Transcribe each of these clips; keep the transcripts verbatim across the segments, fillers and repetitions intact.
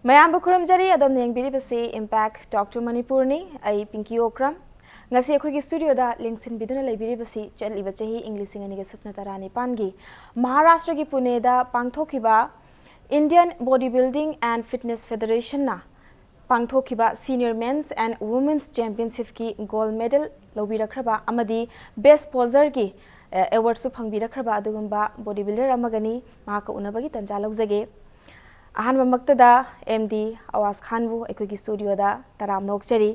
ꯃꯌꯥꯝꯕꯨ ꯈꯨꯔꯨꯝꯖꯔꯤ꯫ ꯑꯗꯣꯝꯅ ꯌꯦꯡꯕꯤꯔꯤꯕꯁꯤ Impact Talk to ꯃꯅꯤꯄꯨꯔꯅꯤ꯫ ꯑꯩ ꯄꯤꯡꯀꯤ ꯑꯣꯀ꯭ꯔꯝ꯫ ꯉꯁꯤ ꯑꯩꯈꯣꯏꯒꯤ ꯁ꯭ꯇꯨꯗꯤꯑꯣꯗ ꯂꯦꯡꯁꯤꯟꯕꯤꯗꯨꯅ ꯂꯩꯕꯤꯔꯤꯕꯁꯤ ꯆꯠꯂꯤꯕ ꯆꯍꯤ ꯏꯪ ꯂꯤꯁꯤꯡ ꯑꯅꯤꯒ ꯁꯨꯞꯅ ꯇꯔꯥꯅꯤꯄꯥꯟꯒꯤ ꯃꯍꯥꯔꯥꯁꯇ꯭ꯔꯒꯤ ꯄꯨꯅꯦꯗ ꯄꯥꯡꯊꯣꯛꯈꯤꯕ Indian Body Building and Fitness Federationꯅ ꯄꯥꯡꯊꯣꯛꯈꯤꯕ Senior Men's and Women's Championshipꯀꯤ gold medal ꯂꯧꯕꯤꯔꯛꯈ꯭ꯔꯕ ꯑꯃꯗꯤ Best Poserꯒꯤ, ꯑ, awardꯁꯨ ꯐꯪꯕꯤꯔꯛꯈ꯭ꯔꯕ ꯑꯗꯨꯒꯨꯝꯕ body builder ꯑꯃꯒꯅꯤ꯫ ꯃꯍꯥꯛꯀ ꯎꯅꯕꯒꯤ ꯇꯟꯖꯥ ꯂꯧꯖꯒꯦ꯫ ꯑꯍꯥꯟꯕꯃꯛꯇꯗ ꯑꯦꯝ ꯗꯤ ꯑꯋꯥꯖ ꯈꯥꯟꯕꯨ ꯑꯩꯈꯣꯏꯒꯤ ꯁ꯭ꯇꯨꯗꯤꯑꯣꯗ ꯇꯔꯥꯝꯅ ꯑꯣꯛꯆꯔꯤ꯫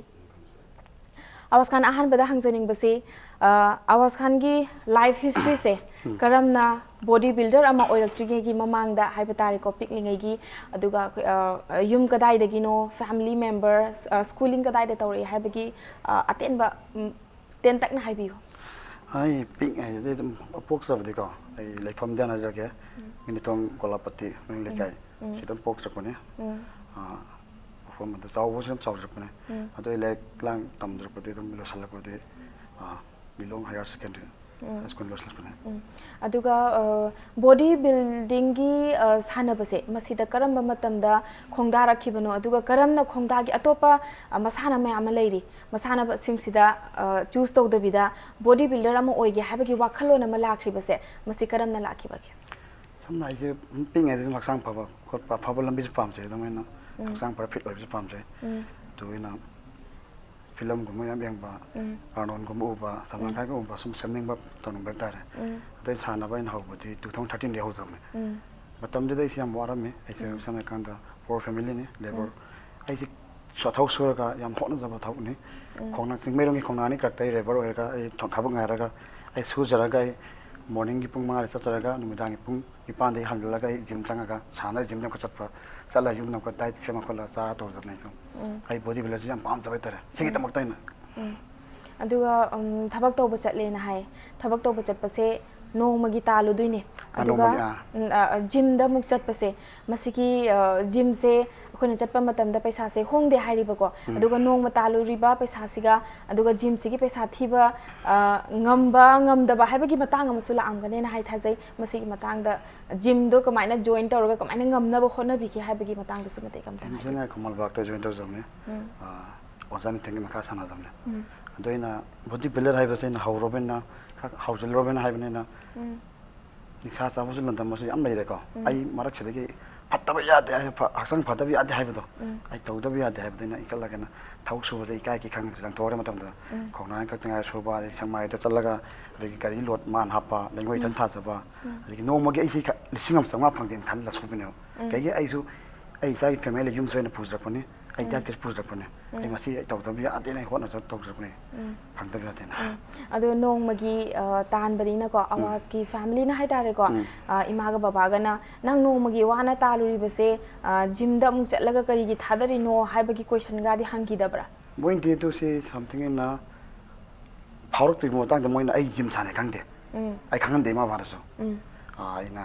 ꯑꯋꯥꯖ ꯈꯥꯟ, ꯑꯍꯥꯟꯕꯗ ꯍꯪꯖꯅꯤꯡꯕꯁꯤ, ꯑ, ꯑꯋꯥꯖ ꯈꯥꯟꯒꯤ life historyꯁꯦ ꯀꯔꯝꯅ body builder ꯑꯃ ꯑꯣꯏꯔꯛꯇ꯭ꯔꯤꯉꯩꯒꯤ ꯃꯃꯥꯡꯗ ꯍꯥꯏꯕ ꯇꯥꯔꯦꯀꯣ, ꯄꯤꯛꯂꯤꯉꯩꯒꯤ, ꯑꯗꯨꯒ ꯑꯩꯈꯣꯏ, ꯑ, ꯌꯨꯝ ꯀꯗꯥꯏꯗꯒꯤꯅꯣ, family member, ꯑ, schooling ꯀꯗꯥꯏꯗ ꯇꯧꯔꯛꯏ ꯍꯥꯏꯕꯒꯤ, ꯑ, ꯑꯇꯦꯟꯕ, ꯎꯝ, ꯇꯦꯟꯇꯛꯅ ꯍꯥꯏꯕꯤꯌꯨ꯫ ꯑꯩ ꯄꯤꯛꯂꯤꯉꯩꯗꯒꯤ ꯑꯗꯨꯝ ꯄꯣꯛꯆꯕꯗꯤꯀꯣ, ꯑꯩ ꯂꯩꯐꯝꯗꯤ ꯍꯥꯟꯅ ꯍꯥꯏꯖꯔꯛꯀꯦ, ꯎꯝ꯫ ꯃꯤꯅꯤꯇꯣꯡ ꯒꯣꯂꯥꯄꯇꯤ ꯃꯅꯤꯡ ꯂꯩꯀꯥꯏ, ꯎꯝ꯫ ꯁꯤꯗ ꯑꯗꯨꯝ ꯄꯣꯛꯆꯔꯛꯄꯅꯦ꯫ ꯎꯝ꯫ ꯑ, ꯃꯐꯝ ꯑꯗꯨ ꯆꯥꯎꯕꯁꯨ ꯌꯥꯝ ꯆꯥꯎꯖꯔꯛꯄꯅꯦ꯫ ꯎꯝ꯫ ꯑꯗꯣ ꯑꯩ ꯂꯥꯏꯔꯤꯛ ꯂꯥꯡ ꯇꯝꯖꯔꯛꯄꯗꯤ ꯑꯗꯨꯝ ꯂꯣꯏꯁꯤꯜꯂꯛꯄꯗꯤ, ꯑ, ꯕꯤꯂꯣꯡ Higher Secondary ꯎꯝ꯫ High School ꯂꯣꯏꯁꯤꯜꯂꯛꯄꯅꯦ꯫ ꯎꯝ꯫ ꯑꯗꯨꯒ, ꯑ, body buildingꯒꯤ, ꯑ, ꯁꯥꯟꯅꯕꯁꯦ ꯃꯁꯤꯗ ꯀꯔꯝꯕ ꯃꯇꯝꯗ ꯈꯣꯡꯗꯥꯔꯛꯈꯤꯕꯅꯣ, ꯑꯗꯨꯒ ꯀꯔꯝꯅ ꯈꯣꯡꯗꯥꯒꯤ? ꯑꯇꯣꯞꯄ, ꯑ, ꯃꯁꯥꯟꯅ ꯃꯌꯥꯝ ꯑꯃ ꯂꯩꯔꯤ, ꯃꯁꯥꯟꯅꯕꯁꯤꯡꯁꯤꯗ, ꯑ, choose ꯇꯧꯗꯕꯤꯗ body builder ꯑꯃ ꯑꯣꯏꯒꯦ ꯍꯥꯏꯕꯒꯤ ꯋꯥꯈꯜꯂꯣꯟ ꯑꯃ ꯂꯥꯛꯈ꯭ꯔꯤꯕꯁꯦ, ꯃꯁꯤ ꯀꯔꯝꯅ ꯂꯥꯛꯈꯤꯕꯒꯦ? ꯁꯝꯅ ꯍꯥꯏꯁꯦ, ꯄꯤꯛꯂꯤꯉꯩꯗꯁꯨ ꯍꯛꯆꯥꯡ ꯐꯕ ꯈꯣꯠꯄ, ꯑꯐꯕ ꯂꯝꯕꯤꯁꯨ ꯄꯥꯝꯖꯩ꯫ ꯑꯗꯨꯃꯥꯏꯅ ꯎꯝ꯫ ꯍꯛꯆꯥꯡ ꯐꯕ, fit ꯑꯣꯏꯕꯁꯨ ꯄꯥꯝꯖꯩ꯫ ꯎꯝ꯫ ꯑꯗꯨꯒ ꯑꯩꯅ ꯐꯤꯂꯝꯒꯨꯝꯕ ꯌꯥꯝ ꯌꯦꯡꯕ, ꯎꯝ꯫ ꯑꯥꯔꯅꯣꯜꯒꯨꯝꯕ ꯎꯕ, ꯁꯜꯃꯥꯟ ꯎꯝ꯫ ꯈꯥꯟꯒꯨꯝꯕ ꯁꯨꯝ ꯁꯦꯝꯅꯤꯡꯕ, ꯇꯧꯅꯤꯡꯕ ꯍꯥꯏꯇꯥꯔꯦ꯫ ꯎꯝ꯫ ꯑꯗꯩ ꯁꯥꯟꯅꯕ ꯑꯩꯅ ꯍꯧꯕꯗꯤ two thousand thirteenꯗꯒꯤ ꯍꯧꯖꯕꯅꯦ꯫ ꯎꯝ꯫ ꯃꯇꯝꯗꯨꯗ ꯑꯩꯁꯦ ꯌꯥꯝ ꯋꯥꯔꯝꯃꯤ꯫ ꯑꯩꯁꯦ ꯎꯝ꯫ ꯁꯝꯅ ꯍꯥꯏꯔꯀꯥꯟꯗ poor familyꯅꯤ, labour꯫ ꯎꯝ꯫ ꯑꯩꯁꯦ ꯊꯕꯛ ꯁꯨꯔꯒ ꯌꯥꯝ ꯍꯣꯠꯅꯖꯕ ꯊꯕꯛꯅꯤ꯫ ꯎꯝ꯫ ꯈꯣꯡꯅꯥꯡ-, ꯆꯤꯡꯃꯩꯔꯣꯡꯒꯤ ꯈꯣꯡꯅꯥꯡ ꯑꯅꯤ ꯀꯥꯔꯛꯇ ꯑꯩ labour ꯑꯣꯏꯔꯒ ꯑꯩ ꯊ-, ꯊꯕꯛ ꯉꯥꯏꯔꯒ ꯑꯩ ꯁꯨꯖꯔꯒ ꯑꯩ morningꯒꯤ ꯄꯨꯡ ꯃꯉꯥꯗ ꯆꯠꯆꯔꯒ ꯅꯨꯃꯤꯗꯥꯡꯒꯤ ꯄꯨꯡ ꯅꯤꯄꯥꯟꯗꯒꯤ ꯍꯜꯂꯛꯂꯒ ꯑꯩ gym ꯆꯪꯉꯒ ꯁꯥꯟꯅꯔ gymꯗ ꯑꯃꯨꯛꯀ ꯆꯠꯄ, ꯆꯠꯂ ꯌꯨꯝꯗ ꯑꯃꯨꯛꯀ diet ꯁꯦꯝꯃ ꯈꯣꯠꯂ ꯆꯥꯔ ꯇꯧꯖꯕꯅꯦ ꯑꯩꯁꯨ꯫ ꯎꯝ꯫ ꯑꯩ body builderꯁꯤ ꯌꯥꯝ ꯄꯥꯝꯖꯕ ꯍꯥꯏꯇꯥꯔꯦ꯫ ꯎꯝ꯫ ꯁꯤꯒꯤꯗꯃꯛꯇ ꯑꯩꯅ꯫ ꯎꯝ꯫ ꯑꯗꯨꯒ, ꯎꯝ, ꯊꯕꯛ ꯇꯧꯕ ꯆꯠꯂꯦꯅ ꯍꯥꯏ꯫ ꯊꯕꯛ ꯇꯧꯕ ꯆꯠꯄꯁꯦ ꯅꯣꯡꯃꯒꯤ ꯇꯥꯜꯂꯨꯗꯣꯏꯅꯦ꯫ ꯑꯥ, ꯑꯗꯨꯒ, ꯅꯣꯡꯃꯒꯤ, ꯑꯥ꯫ ꯎꯝ, ꯑ, ꯑ, gymꯗ ꯑꯃꯨꯛ ꯆꯠꯄꯁꯦ, ꯃꯁꯤꯒꯤ, ꯑ, gymꯁꯦ ꯑꯩꯈꯣꯏꯅ ꯆꯠꯄ ꯃꯇꯝꯗ ꯄꯩꯁꯥꯁꯦ ꯍꯣꯡꯗꯦ ꯍꯥꯏꯔꯤꯕꯀꯣ, ꯑꯗꯨꯒ ꯅꯣꯡꯃ ꯇꯥꯜꯂꯨꯔꯤꯕ ꯄꯩꯁꯥꯁꯤꯒ ꯑꯗꯨꯒ ꯖꯤꯝꯁꯤꯒꯤ ꯄꯩꯁꯥ ꯊꯤꯕ, ꯑ, ꯉꯝꯕ ꯉꯝꯗꯕ ꯍꯥꯏꯕꯒꯤ ꯃꯇꯥꯡ ꯑꯃꯁꯨ ꯂꯥꯛꯑꯝꯒꯅꯦꯅ ꯍꯥꯏ ꯊꯥꯖꯩ꯫ ꯃꯁꯤꯒꯤ ꯃꯇꯥꯡꯗ ꯖꯤꯝꯗꯣ ꯀꯃꯥꯏꯅ ꯖꯣꯏꯟ ꯇꯧꯔꯒ ꯀꯃꯥꯏꯅ ꯉꯝꯅꯕ ꯍꯣꯠꯅꯕꯤꯈꯤ ꯍꯥꯏꯕꯒꯤ ꯃꯇꯥꯡꯗꯁꯨ ꯃꯇꯦꯛ ꯑꯝꯇ ꯍꯥꯏꯕꯤꯌꯨ꯫ ꯖꯤꯝꯁꯤꯅ ꯈꯨꯃꯟ ꯂꯝꯄꯥꯛꯇ ꯖꯣꯏꯟ ꯇꯧꯖꯕꯅꯦ꯫ ꯎꯝ꯫ ꯑ, ꯑꯣꯖꯥ ꯅꯤꯇꯦꯟꯒꯤ ꯃꯈꯥ ꯁꯥꯟꯅꯖꯕꯅꯦ꯫ ꯎꯝ꯫ ꯑꯗꯣ ꯑꯩꯅ ꯕꯣꯗꯤ ꯕꯤꯜꯗꯔ ꯍꯥꯏꯕꯁꯦ ꯑꯩꯅ ꯍꯧꯔꯕꯅꯤꯅ, ꯈꯔ ꯍꯧꯖꯤꯜꯂꯨꯔꯕꯅꯤꯅ ꯍꯥꯏꯕꯅꯤꯅ, ꯎꯝ꯫ ꯅꯤꯁꯥ ꯆꯥꯕꯁꯨ ꯂꯝꯗꯝꯕꯁꯨ ꯌꯥꯝ ꯂꯩꯔꯦꯀꯣ꯫ ꯎꯝ꯫ ꯑꯩ ꯃꯔꯛꯁꯤꯗꯒꯤ ꯐꯠꯇꯕ ꯌꯥꯗꯦ ꯍꯥꯏ, ꯐ-, ꯍꯛꯆꯥꯡ ꯐꯗꯕ ꯌꯥꯗꯦ ꯍꯥꯏꯕꯗꯣ, ꯎꯝ꯫ ꯑꯩ ꯇꯧꯗꯕ ꯌꯥꯗꯦ ꯍꯥꯏꯕꯗꯣ ꯑꯩꯅ ꯏꯟꯈꯠꯂꯒꯅ ꯊꯕꯛ ꯁꯨꯕꯁꯦ ꯏꯀꯥꯏ ꯀꯤ ꯈꯪꯗ꯭ꯔꯦ꯫ ꯂꯪꯊꯣꯛꯑꯔ ꯃꯇꯝꯗ ꯎꯝ꯫ ꯈꯣꯡꯅꯥꯡ ꯈꯛꯇ ꯉꯥꯏꯔ ꯁꯨꯕ, ꯑꯗꯩ ꯁꯦꯛꯃꯥꯏꯗ ꯆꯠꯂꯒ ꯑꯗꯒꯤ ꯒꯥꯔꯤ ꯂꯣꯗ ꯃꯥꯟ ꯍꯥꯞꯄ, ꯂꯩꯉꯣꯏ ꯏꯊꯟ ꯎꯝ꯫ ꯊꯥꯖꯕ, ꯎꯝ꯫ ꯑꯗꯒꯤ ꯅꯣꯡꯃꯒꯤ ꯑꯩꯁꯤ ꯈ-, ꯂꯤꯁꯤꯡ ꯑꯃ ꯆꯥꯝꯃꯉꯥ ꯐꯪꯒꯦꯅ ꯈꯜꯂ ꯁꯨꯕꯅꯦꯕ꯫ ꯎꯝ꯫ ꯀꯩꯒꯤ ꯑꯩꯁꯨ ꯑꯩ ꯏꯁꯥꯒꯤ ꯐꯦꯃꯤꯂꯤ ꯌꯨꯝꯁꯨ ꯑꯩꯅ ꯄꯨꯖꯔꯛꯄꯅꯤ, ꯑꯩ ꯎꯝ꯫ ꯗꯥꯏꯠꯀꯤꯁꯨ ꯄꯨꯖꯔꯛꯄꯅꯤ꯫ ꯑꯩ ꯎꯝ꯫ ꯃꯁꯤ ꯑꯩ ꯇꯧꯗꯕ ꯌꯥꯗꯦꯅ ꯑꯩ ꯍꯣꯠꯅꯖ ꯇꯧꯖꯔꯛꯄꯅꯤ꯫ ꯎꯝ꯫ ꯐꯪꯗꯕ ꯌꯥꯗꯦꯅ꯫ ꯎꯝ꯫ ꯑꯗꯣ ꯅꯣꯡꯃꯒꯤ, ꯑ, ꯇꯥꯟꯕꯅꯤꯅꯀꯣ, ꯑꯋꯥꯖꯀꯤ ꯐꯦꯃꯤꯂꯤꯅ ꯍꯥꯏꯇꯥꯔꯦꯀꯣ, ꯎꯝ꯫ ꯑ, ꯏꯃꯥꯒ ꯕꯕꯥꯒꯅ ꯅꯪ ꯅꯣꯡꯃꯒꯤ ꯋꯥꯅ ꯇꯥꯜꯂꯨꯔꯤꯕꯁꯦ, ꯑ, ꯖꯤꯝꯗ ꯑꯃꯨꯛ ꯆꯠꯂꯒ ꯀꯔꯤꯒꯤ ꯊꯥꯗꯔꯤꯅꯣ ꯍꯥꯏꯕꯒꯤ ꯀꯣꯏꯁꯟꯒꯗꯤ ꯍꯪꯈꯤꯗꯕ꯭ꯔꯥ? ꯃꯣꯏꯅꯗꯤ ꯑꯗꯨ ꯁꯤ something ꯑꯩꯅ ꯐꯥꯎꯔꯛꯇ꯭ꯔꯤꯕ ꯃꯇꯥꯡꯗ ꯃꯣꯏꯅ ꯑꯩ ꯖꯤꯝ ꯁꯥꯟꯅꯩ ꯈꯪꯗꯦ꯫ ꯎꯝ꯫ ꯑꯩ ꯈꯪꯍꯟꯗꯦ ꯏꯃꯥ ꯕꯕꯥꯗꯁꯨ꯫ ꯎꯝ꯫ ꯑ, ꯑꯩꯅ,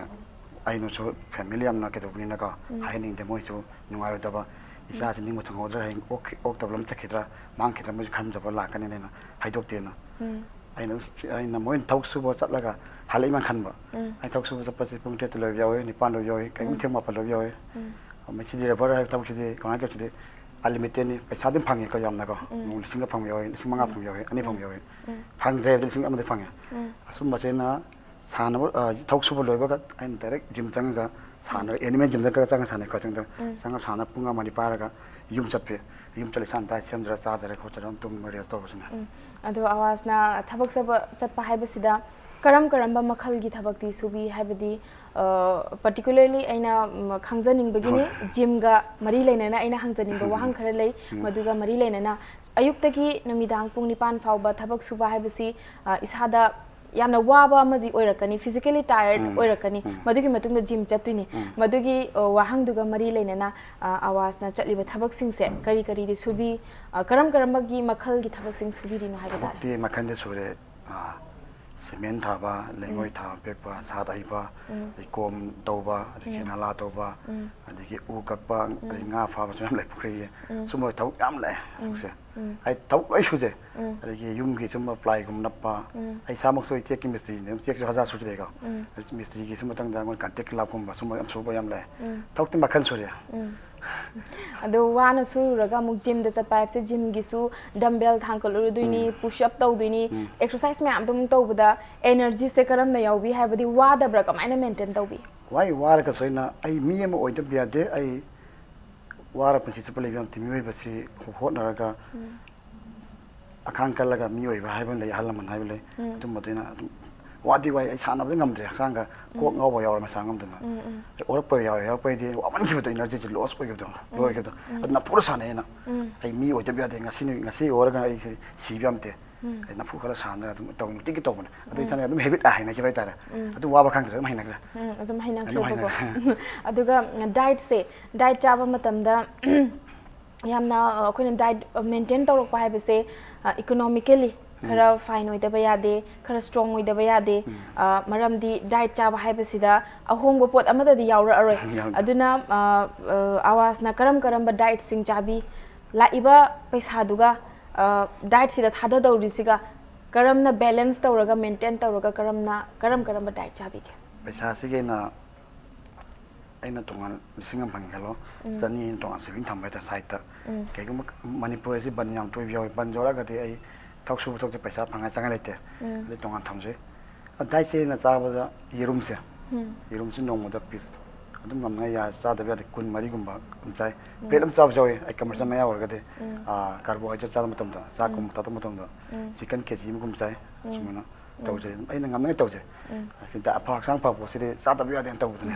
ꯑꯩꯅꯁꯨ ꯐꯦꯃꯤꯂꯤ ꯌꯥꯝꯅ ꯀꯩꯗꯧꯕꯅꯤꯅꯀꯣ, ꯎꯝ꯫ ꯍꯥꯏꯍꯟꯅꯤꯡꯗꯦ꯫ ꯃꯣꯏꯁꯨ ꯅꯨꯡꯉꯥꯏꯔꯣꯏꯗꯕ, ꯏꯆꯥꯁꯤ ꯅꯤꯡꯕ ꯊꯨꯡꯍꯧꯗ꯭ꯔꯥ, ꯍꯌꯦꯡ ꯑꯣꯛꯈꯤ-, ꯑꯣꯛꯇꯕ ꯂꯝ ꯆꯠꯈꯤꯗ꯭ꯔꯥ, ꯃꯥꯡꯈꯤꯗ꯭ꯔꯥ, ꯃꯣꯏꯁꯨ ꯈꯟꯖꯕ ꯂꯥꯛꯀꯅꯤꯅ ꯑꯩꯅ ꯍꯥꯏꯗꯣꯛꯇꯦꯅ꯫ ꯎꯝ꯫ ꯑꯩꯅ, ꯑꯩꯅ ꯃꯣꯏꯅ ꯊꯕꯛ ꯁꯨꯕ ꯆꯠꯂꯒ ꯍꯜꯂꯛꯏꯃꯥꯟ ꯈꯟꯕ꯫ ꯎꯝ꯫ ꯑꯩ ꯊꯕꯛ ꯁꯨꯕ ꯆꯠꯄꯁꯦ ꯄꯨꯡ ꯇꯔꯦꯠꯇ ꯂꯣꯏꯕ ꯌꯥꯎꯋꯤ, ꯅꯤꯄꯥꯟ ꯂꯣꯏꯕ ꯌꯥꯎꯋꯤ, ꯀꯩꯒꯨꯝꯕ ꯎꯝ꯫ ꯊꯦꯡ ꯃꯥꯄꯟ ꯂꯣꯏꯕ ꯌꯥꯎꯋꯤ꯫ ꯎꯝ꯫ ꯃꯁꯤꯗꯤ ꯔꯕꯔ ꯍꯥꯏꯕ ꯊꯕꯛꯁꯤꯗꯤ, ꯀꯃꯥꯏꯅ ꯇꯧꯁꯤꯗꯤ, unlimitedꯅꯤ꯫ ꯄꯩꯁꯥ ꯑꯗꯨꯝ ꯐꯪꯉꯤꯀꯣ ꯌꯥꯝꯅꯀꯣ꯫ ꯎꯝ꯫ ꯅꯣꯡ ꯂꯤꯁꯤꯡꯒ ꯐꯪꯕ ꯌꯥꯎꯋꯤ, ꯂꯤꯁꯤꯡ ꯃꯉꯥ ꯎꯝ꯫ ꯐꯪꯕ ꯌꯥꯎꯋꯤ, ꯑꯅꯤ ꯐꯪꯕ ꯎꯝ꯫ ꯌꯥꯎꯋꯤ꯫ ꯎꯝ꯫ ꯐꯪꯗ꯭ꯔꯦ ꯍꯥꯏꯕꯗꯤ ꯂꯤꯁꯤꯡ ꯑꯃꯗꯤ ꯐꯪꯉꯦ꯫ ꯎꯝ꯫ ꯑꯁꯨꯝꯕꯁꯤꯅ ꯁꯥꯟꯅꯕ, ꯑ, ꯊꯕꯛ ꯁꯨꯕ ꯂꯣꯏꯕꯒ ꯑꯩꯅ direct ꯖꯤꯝ ꯆꯪꯉꯒ ꯁꯥꯟꯅꯔ, ꯑꯦꯅꯤꯃꯦꯜ ꯖꯤꯝꯗꯒ ꯆꯪꯉ ꯁꯥꯟꯅꯩꯀꯣ꯫ ꯆꯪꯉ, ꯎꯝ꯫ ꯆꯪꯉ ꯁꯥꯟꯅ ꯄꯨꯡ ꯑꯃ ꯑꯅꯤ ꯄꯥꯔꯒ ꯌꯨꯝ ꯆꯠꯄꯤ꯫ ꯌꯨꯝ ꯆꯠꯂꯤ ꯏꯁꯥꯅ ꯗꯥꯏꯠ ꯁꯦꯝꯖꯔ ꯆꯥꯖꯔꯦ ꯈꯣꯠꯆꯔꯦ ꯑꯗꯨꯝ ꯇꯨꯝꯕ ꯔꯦꯁ ꯇꯧꯕꯁꯤꯅ꯫ ꯎꯝ꯫ ꯑꯗꯣ ꯑꯋꯥꯖꯅ ꯊꯕꯛ ꯆꯠꯄ, ꯆꯠꯄ ꯍꯥꯏꯕꯁꯤꯗ ꯀꯔꯝ ꯀꯔꯝꯕ ꯃꯈꯜꯒꯤ ꯊꯕꯛꯇꯤ ꯁꯨꯕꯤ? ꯍꯥꯏꯕꯗꯤ, ꯑ, particularly ꯑꯩꯅ, ꯎꯝ, ꯈꯪꯖꯅꯤꯡꯕꯒꯤꯅꯤ, ꯍꯣꯏ꯫ ꯖꯤꯝꯒ ꯃꯔꯤ ꯂꯩꯅꯅ ꯑꯩꯅ ꯍꯪꯖꯅꯤꯡꯕ ꯎꯝ, ꯋꯥꯍꯪ ꯎꯝ꯫ ꯈꯔ ꯂꯩ꯫ ꯎꯝ꯫ ꯃꯗꯨꯒ ꯃꯔꯤ ꯂꯩꯅꯅ ꯑꯌꯨꯛꯇꯒꯤ ꯅꯨꯃꯤꯗꯥꯡ ꯄꯨꯡ ꯅꯤꯄꯥꯟ ꯐꯥꯎꯕ ꯊꯕꯛ ꯁꯨꯕ ꯍꯥꯏꯕꯁꯤ, ꯑ, ꯏꯁꯥꯗ ꯌꯥꯝꯅ ꯋꯥꯕ ꯑꯃꯗꯤ ꯑꯣꯏꯔꯛꯀꯅꯤ, physically tired ꯎꯝ, ꯑꯣꯏꯔꯛꯀꯅꯤ꯫ ꯎꯝ꯫ ꯃꯗꯨꯒꯤ ꯃꯇꯨꯡꯗ ꯖꯤꯝ ꯆꯠꯇꯣꯏꯅꯤ꯫ ꯎꯝ꯫ ꯃꯗꯨꯒꯤ, ꯑ, ꯋꯥꯍꯪꯗꯨꯒ ꯃꯔꯤ ꯂꯩꯅꯅ, ꯑ, ꯑꯋꯥꯖꯅ ꯆꯠꯂꯤꯕ ꯊꯕꯛꯁꯤꯡꯁꯦ ꯀꯔꯤ ꯀꯔꯤꯗꯤ ꯁꯨꯕꯤ? ꯑ, ꯀꯔꯝ ꯀꯔꯝꯕꯒꯤ ꯃꯈꯜꯒꯤ ꯊꯕꯛꯁꯤꯡ ꯁꯨꯕꯤꯔꯤꯅꯣ ꯍꯥꯏꯕ ꯇꯥꯔꯦ꯫ ꯊꯕꯛꯇꯤ ꯃꯈꯜꯗ ꯁꯨꯔꯦ꯫ ꯑ, ꯁꯤꯃꯦꯟ ꯊꯥꯕ, ꯂꯩꯉꯣꯏ ꯊꯥꯕ, ꯄꯦꯛꯄ, ꯁꯥꯠ ꯍꯩꯕ, ꯂꯩꯀꯣꯝ ꯇꯧꯕ, ꯑꯗꯒꯤ ꯅꯂꯥ ꯇꯧꯕ, ꯑꯗꯒꯤ ꯎ ꯀꯛꯄ, ꯑꯗꯒꯤ ꯉꯥ ꯐꯥꯕꯁꯨ ꯌꯥꯝ ꯂꯩ ꯄꯨꯈ꯭ꯔꯤꯒꯤ꯫ ꯁꯨꯝꯕ ꯊꯕꯛ ꯌꯥꯝ ꯂꯩ ꯍꯧꯖꯤꯛꯁꯦ꯫ ꯑꯩ ꯊꯕꯛ ꯂꯣꯏ ꯁꯨꯖꯩ꯫ ꯑꯗꯒꯤ ꯌꯨꯝꯒꯤ ꯁꯨꯝꯕ ꯄ꯭ꯂꯥꯏꯒꯨꯝꯕ ꯅꯞꯄ, ꯑꯩ ꯏꯁꯥꯃꯛꯁꯨ ꯑꯩ ꯆꯦꯛꯀꯤ ꯃꯤꯁꯇ꯭ꯔꯤꯅꯦ, ꯆꯦꯛꯁꯨ ꯍꯖꯥ ꯁꯨꯗ꯭ꯔꯦꯀꯣ꯫ ꯃꯤꯁꯇ꯭ꯔꯤꯒꯤ ꯁꯨꯝꯕ ꯃꯇꯥꯡꯗ ꯑꯩꯉꯣꯟꯗ ꯀꯟꯇꯦꯛ ꯂꯥꯛꯄꯒꯨꯝꯕ ꯁꯨꯝꯕ ꯌꯥꯝ ꯁꯨꯕ ꯌꯥꯝ ꯂꯩ꯫ ꯊꯕꯛꯇꯤ ꯃꯈꯜ ꯁꯨꯔꯦ꯫ ꯑꯗꯣ ꯋꯥꯅ ꯁꯨꯔꯨꯔꯒ ꯑꯃꯨꯛ ꯖꯤꯝꯗ ꯆꯠꯄ ꯍꯥꯏꯕꯁꯦ, ꯖꯤꯝꯒꯤꯁꯨ ꯗꯝꯕꯦꯜ ꯊꯥꯡꯀꯠꯂꯨꯔꯗꯣꯏꯅꯤ, ꯄꯨꯁ ꯑꯞ ꯇꯧꯗꯣꯏꯅꯤ, ꯑꯦꯛꯁꯔꯁꯥꯏꯁ ꯃꯌꯥꯝꯗꯣ ꯑꯃꯨꯛ ꯇꯧꯕꯗ ꯑꯦꯅꯔꯖꯤꯁꯦ ꯀꯔꯝꯅ ꯌꯥꯎꯕꯤ? ꯍꯥꯏꯕꯗꯤ ꯋꯥꯗꯕ꯭ꯔꯥ? ꯀꯃꯥꯏꯅ ꯃꯦꯟꯇꯦꯟ ꯇꯧꯕꯤ? ꯋꯥꯏ, ꯋꯥꯔꯒꯁꯨ ꯑꯩꯅ, ꯑꯩ ꯃꯤ ꯑꯃ ꯑꯣꯏꯗꯕ ꯌꯥꯗꯦ꯫ ꯑꯩ ꯋꯥꯔ ꯄꯨꯟꯁꯤ ꯆꯨꯞꯄ ꯂꯩꯕ ꯌꯥꯗꯦ꯫ ꯃꯤꯑꯣꯏꯕꯁꯤ ꯍꯣꯠꯅꯔꯒ ꯑꯈꯥꯡ ꯀꯜꯂꯒ ꯃꯤ ꯑꯣꯏꯕ ꯍꯥꯏꯕ ꯑꯃ ꯂꯩ, ꯑꯍꯜ ꯂꯃꯟ ꯍꯥꯏꯕ ꯂꯩ꯫ ꯑꯗꯨꯝꯕꯗꯨꯅ ꯑꯗꯨꯝ ꯋꯥꯗꯤ ꯋꯥꯏ꯫ ꯑꯩ ꯁꯥꯟꯅꯕꯗꯤ ꯉꯝꯗ꯭ꯔꯦ, ꯍꯛꯆꯥꯡꯒ ꯀꯣꯛ ꯉꯥꯎꯕ ꯌꯥꯎꯔꯦ ꯃꯁꯥ ꯉꯝꯗꯅ꯫ ꯑꯣꯔꯛꯄ ꯌꯥꯎꯔꯦ, ꯑꯣꯔꯛꯄꯩꯗꯤ ꯋꯥꯃꯟꯈꯤꯕꯗꯣ, ꯏꯅꯔꯖꯤꯁꯦ ꯂꯣꯁ ꯑꯣꯏꯈꯤꯕꯗꯣ, ꯂꯣꯏꯈꯤꯕꯗꯣ꯫ ꯑꯗꯨ ꯅꯝꯐꯨꯗ ꯁꯥꯟꯅꯩ ꯑꯩꯅ꯫ ꯑꯩ ꯃꯤ ꯑꯣꯏꯗꯕ ꯌꯥꯗꯦ, ꯉꯁꯤ ꯅꯨꯃꯤꯠ, ꯉꯁꯤ ꯑꯣꯏꯔꯒ ꯑꯩꯁꯦ ꯁꯤꯕ ꯌꯥꯝꯇꯦ꯫ ꯑꯩ ꯅꯝꯐꯨ ꯈꯔ ꯁꯥꯟꯅꯔꯒ ꯑꯗꯨꯝ ꯇꯧ, ꯅꯨꯡꯇꯤꯒꯤ ꯇꯧꯕꯅꯦ꯫ ꯑꯗꯩ ꯏꯊꯟꯗ ꯑꯗꯨꯝ ꯍꯦꯕꯤꯠ ꯍꯥꯏꯅꯈꯤꯕ ꯍꯥꯏꯇꯥꯔꯦ꯫ ꯑꯗꯨ ꯋꯥꯕ ꯈꯪꯗ꯭ꯔꯦ, ꯑꯗꯨꯝ ꯍꯩꯅꯈ꯭ꯔꯦ꯫ ꯎꯝ, ꯑꯗꯨꯝ ꯍꯩꯅꯈ꯭ꯔꯦꯕꯀꯣ꯫ ꯑꯗꯨꯒ ꯗꯥꯏꯠꯁꯦ, ꯗꯥꯏꯠ ꯆꯥꯕ ꯃꯇꯝꯗ ꯌꯥꯝꯅ, ꯑ, ꯑꯩꯈꯣꯏꯅ ꯗꯥꯏꯠ ꯃꯦꯟꯇꯦꯟ ꯇꯧꯔꯛꯄ ꯍꯥꯏꯕꯁꯦ, ꯑ, ꯏꯀꯣꯅꯣꯃꯤꯀꯦꯂꯤ ꯈꯔ ꯐꯥꯏꯟ ꯑꯣꯏꯗꯕ ꯌꯥꯗꯦ, ꯈꯔ ꯁ꯭ꯇꯔꯣꯡ ꯑꯣꯏꯗꯕ ꯌꯥꯗꯦ꯫ ꯑ, ꯃꯔꯝꯗꯤ ꯗꯥꯏꯠ ꯆꯥꯕ ꯍꯥꯏꯕꯁꯤꯗ ꯑꯍꯣꯡꯕ ꯄꯣꯠ ꯑꯃꯠꯇꯗꯤ ꯌꯥꯎꯔꯛꯑꯔꯣꯏ꯫ ꯌꯥꯎꯗꯦ꯫ ꯑꯗꯨꯅ, ꯑ, ꯑ, ꯑꯋꯥꯖꯅ ꯀꯔꯝ ꯀꯔꯝꯕ ꯗꯥꯏꯠꯁꯤꯡ ꯆꯥꯕꯤ? ꯂꯥꯛꯏꯕ ꯄꯩꯁꯥꯗꯨꯒ, ꯑ, ꯗꯥꯏꯠꯁꯤꯗ ꯊꯥꯗꯗꯧꯔꯤꯁꯤꯒ ꯀꯔꯝꯅ ꯕꯦꯂꯦꯟꯁ ꯇꯧꯔꯒ, ꯃꯦꯟꯇꯦꯟ ꯇꯧꯔꯒ ꯀꯔꯝꯅ, ꯀꯔꯝ ꯀꯔꯝꯕ ꯗꯥꯏꯠ ꯆꯥꯕꯤꯒꯦ? ꯄꯩꯁꯥꯁꯤꯒꯤ ꯑꯩꯅ, ꯑꯩꯅ ꯇꯣꯉꯥꯟ ꯂꯤꯁꯤꯡ ꯑꯃ ꯐꯪꯉꯦ ꯈꯜꯂꯣ, ꯆꯅꯤ ꯑꯩꯅ ꯇꯣꯉꯥꯟ ꯁꯦꯚꯤꯡ ꯊꯝꯕ ꯍꯥꯏꯇꯥꯔꯦ, ꯁꯥꯏꯠꯇ꯫ ꯀꯩꯒꯨꯝꯕ ꯃꯅꯤꯄꯨꯔ ꯑꯁꯤ ꯕꯟ ꯌꯥꯝ ꯇꯣꯏꯕ ꯌꯥꯎꯋꯤ, ꯕꯟ ꯌꯧꯔꯛꯑꯒꯗꯤ ꯑꯩ ꯊꯕꯛ ꯁꯨꯕ ꯊꯣꯛꯇꯦ, ꯄꯩꯁꯥ ꯐꯪꯉꯥꯏ ꯆꯪꯉꯥꯏ ꯂꯩꯇꯦ꯫ ꯑꯗꯩ ꯇꯣꯉꯥꯟ ꯊꯝꯖꯩ꯫ ꯑꯗꯣ ꯗꯥꯏꯠꯁꯦ ꯑꯩꯅ ꯆꯥꯕꯗ ꯌꯦꯔꯨꯝꯁꯦ, ꯌꯦꯔꯨꯝꯁꯦ ꯅꯣꯡꯃꯗ ꯄꯤꯁ ꯑꯗꯨꯝ ꯉꯝꯅꯉꯥꯏ ꯌꯥ-, ꯆꯥꯗꯕ ꯌꯥꯗꯦ, ꯀꯨꯟ ꯃꯔꯤꯒꯨꯝꯕ ꯑꯗꯨꯝ ꯆꯥꯏ꯫ ꯄ꯭ꯂꯦꯠ ꯑꯃ ꯆꯥꯕꯁꯨ ꯌꯥꯎꯋꯤ, ꯑꯩ ꯀꯃꯔꯁꯤꯌꯦꯜ ꯃꯌꯥ ꯑꯣꯏꯔꯒꯗꯤ꯫ ꯀꯥꯔꯕꯣꯍꯥꯏꯗ꯭ꯔꯦꯠ ꯆꯥꯕ ꯃꯇꯝꯗ, ꯆꯥꯛꯀꯨꯝꯕ ꯊꯛꯄ ꯃꯇꯝꯗ ꯆꯤꯛꯀꯟ ꯀꯦ ꯖꯤ ꯑꯃꯒꯨꯝ ꯆꯥꯏ꯫ ꯁꯨꯃꯥꯏꯅ ꯇꯧꯖꯩ꯫ ꯑꯗꯨꯝ ꯑꯩꯅ ꯉꯝꯅꯉꯥꯏ ꯇꯧꯖꯩ꯫ ꯁꯤꯗ ꯑꯐ-, ꯍꯛꯆꯥꯡ ꯐꯕ ꯄꯣꯠꯁꯤꯗꯤ ꯆꯥꯗꯕ ꯌꯥꯗꯦꯅ ꯇꯧꯕꯗꯨꯅꯤ꯫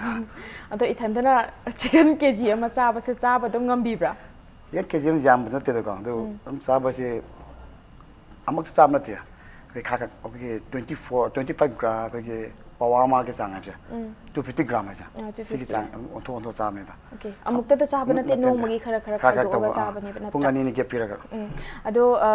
ꯑꯗꯣ ꯏꯊꯟꯗꯅ ꯆꯤꯛꯀꯟ ꯀꯦ ꯖꯤ ꯑꯃ ꯆꯥꯕꯁꯦ ꯆꯥꯕ ꯑꯗꯨꯝ ꯉꯝꯕꯤꯕ꯭ꯔꯥ? ꯆꯤꯛꯀꯟ ꯀꯦ ꯖꯤ ꯑꯃ ꯌꯥꯝꯕ ꯅꯠꯇꯦꯗꯀꯣ, ꯑꯗꯨ ꯑꯗꯨꯝ ꯆꯥꯕꯁꯦ ꯑꯃꯨꯛꯇ ꯆꯥꯕ ꯅꯠꯇꯦ꯫ ꯑꯩꯈꯣꯏ ꯈꯔ ꯈꯔ, ꯑꯩꯈꯣꯏꯒꯤ twenty four, twenty five gram, ꯑꯩꯈꯣꯏꯒꯤ ꯄꯋꯥ ꯑꯃꯒꯤ ꯆꯥꯡ ꯍꯥꯏꯕꯁꯦ, two fifty gram ꯍꯥꯏꯁꯦ, ꯑꯥ, two fifty꯫ ꯁꯤꯒꯤ ꯆꯥꯡ ꯑꯗꯨꯝ ꯑꯣꯟꯊꯣꯛ ꯑꯣꯟꯊꯣꯛ ꯆꯥꯕꯅꯤꯗ꯫ ꯑꯣꯀꯦ꯫ ꯑꯃꯨꯛꯇꯗ ꯆꯥꯕ ꯅꯠꯇꯦ, ꯅꯠꯇꯦ, ꯅꯠꯇꯦ꯫ ꯅꯣꯡꯃꯒꯤ ꯈꯔ ꯈꯔ ꯈꯔ ꯈꯔ ꯈꯥꯏꯗꯣꯛꯑꯒ ꯇꯧꯕ, ꯑꯥ꯫ ꯆꯥꯕꯅꯦꯕ, ꯄꯨꯡ ꯅꯠꯇ꯭ꯔꯥ? ꯑꯅꯤ ꯑꯅꯤ gap ꯄꯤꯔꯒ꯫ ꯎꯝ꯫ ꯑꯗꯣ, ꯑ,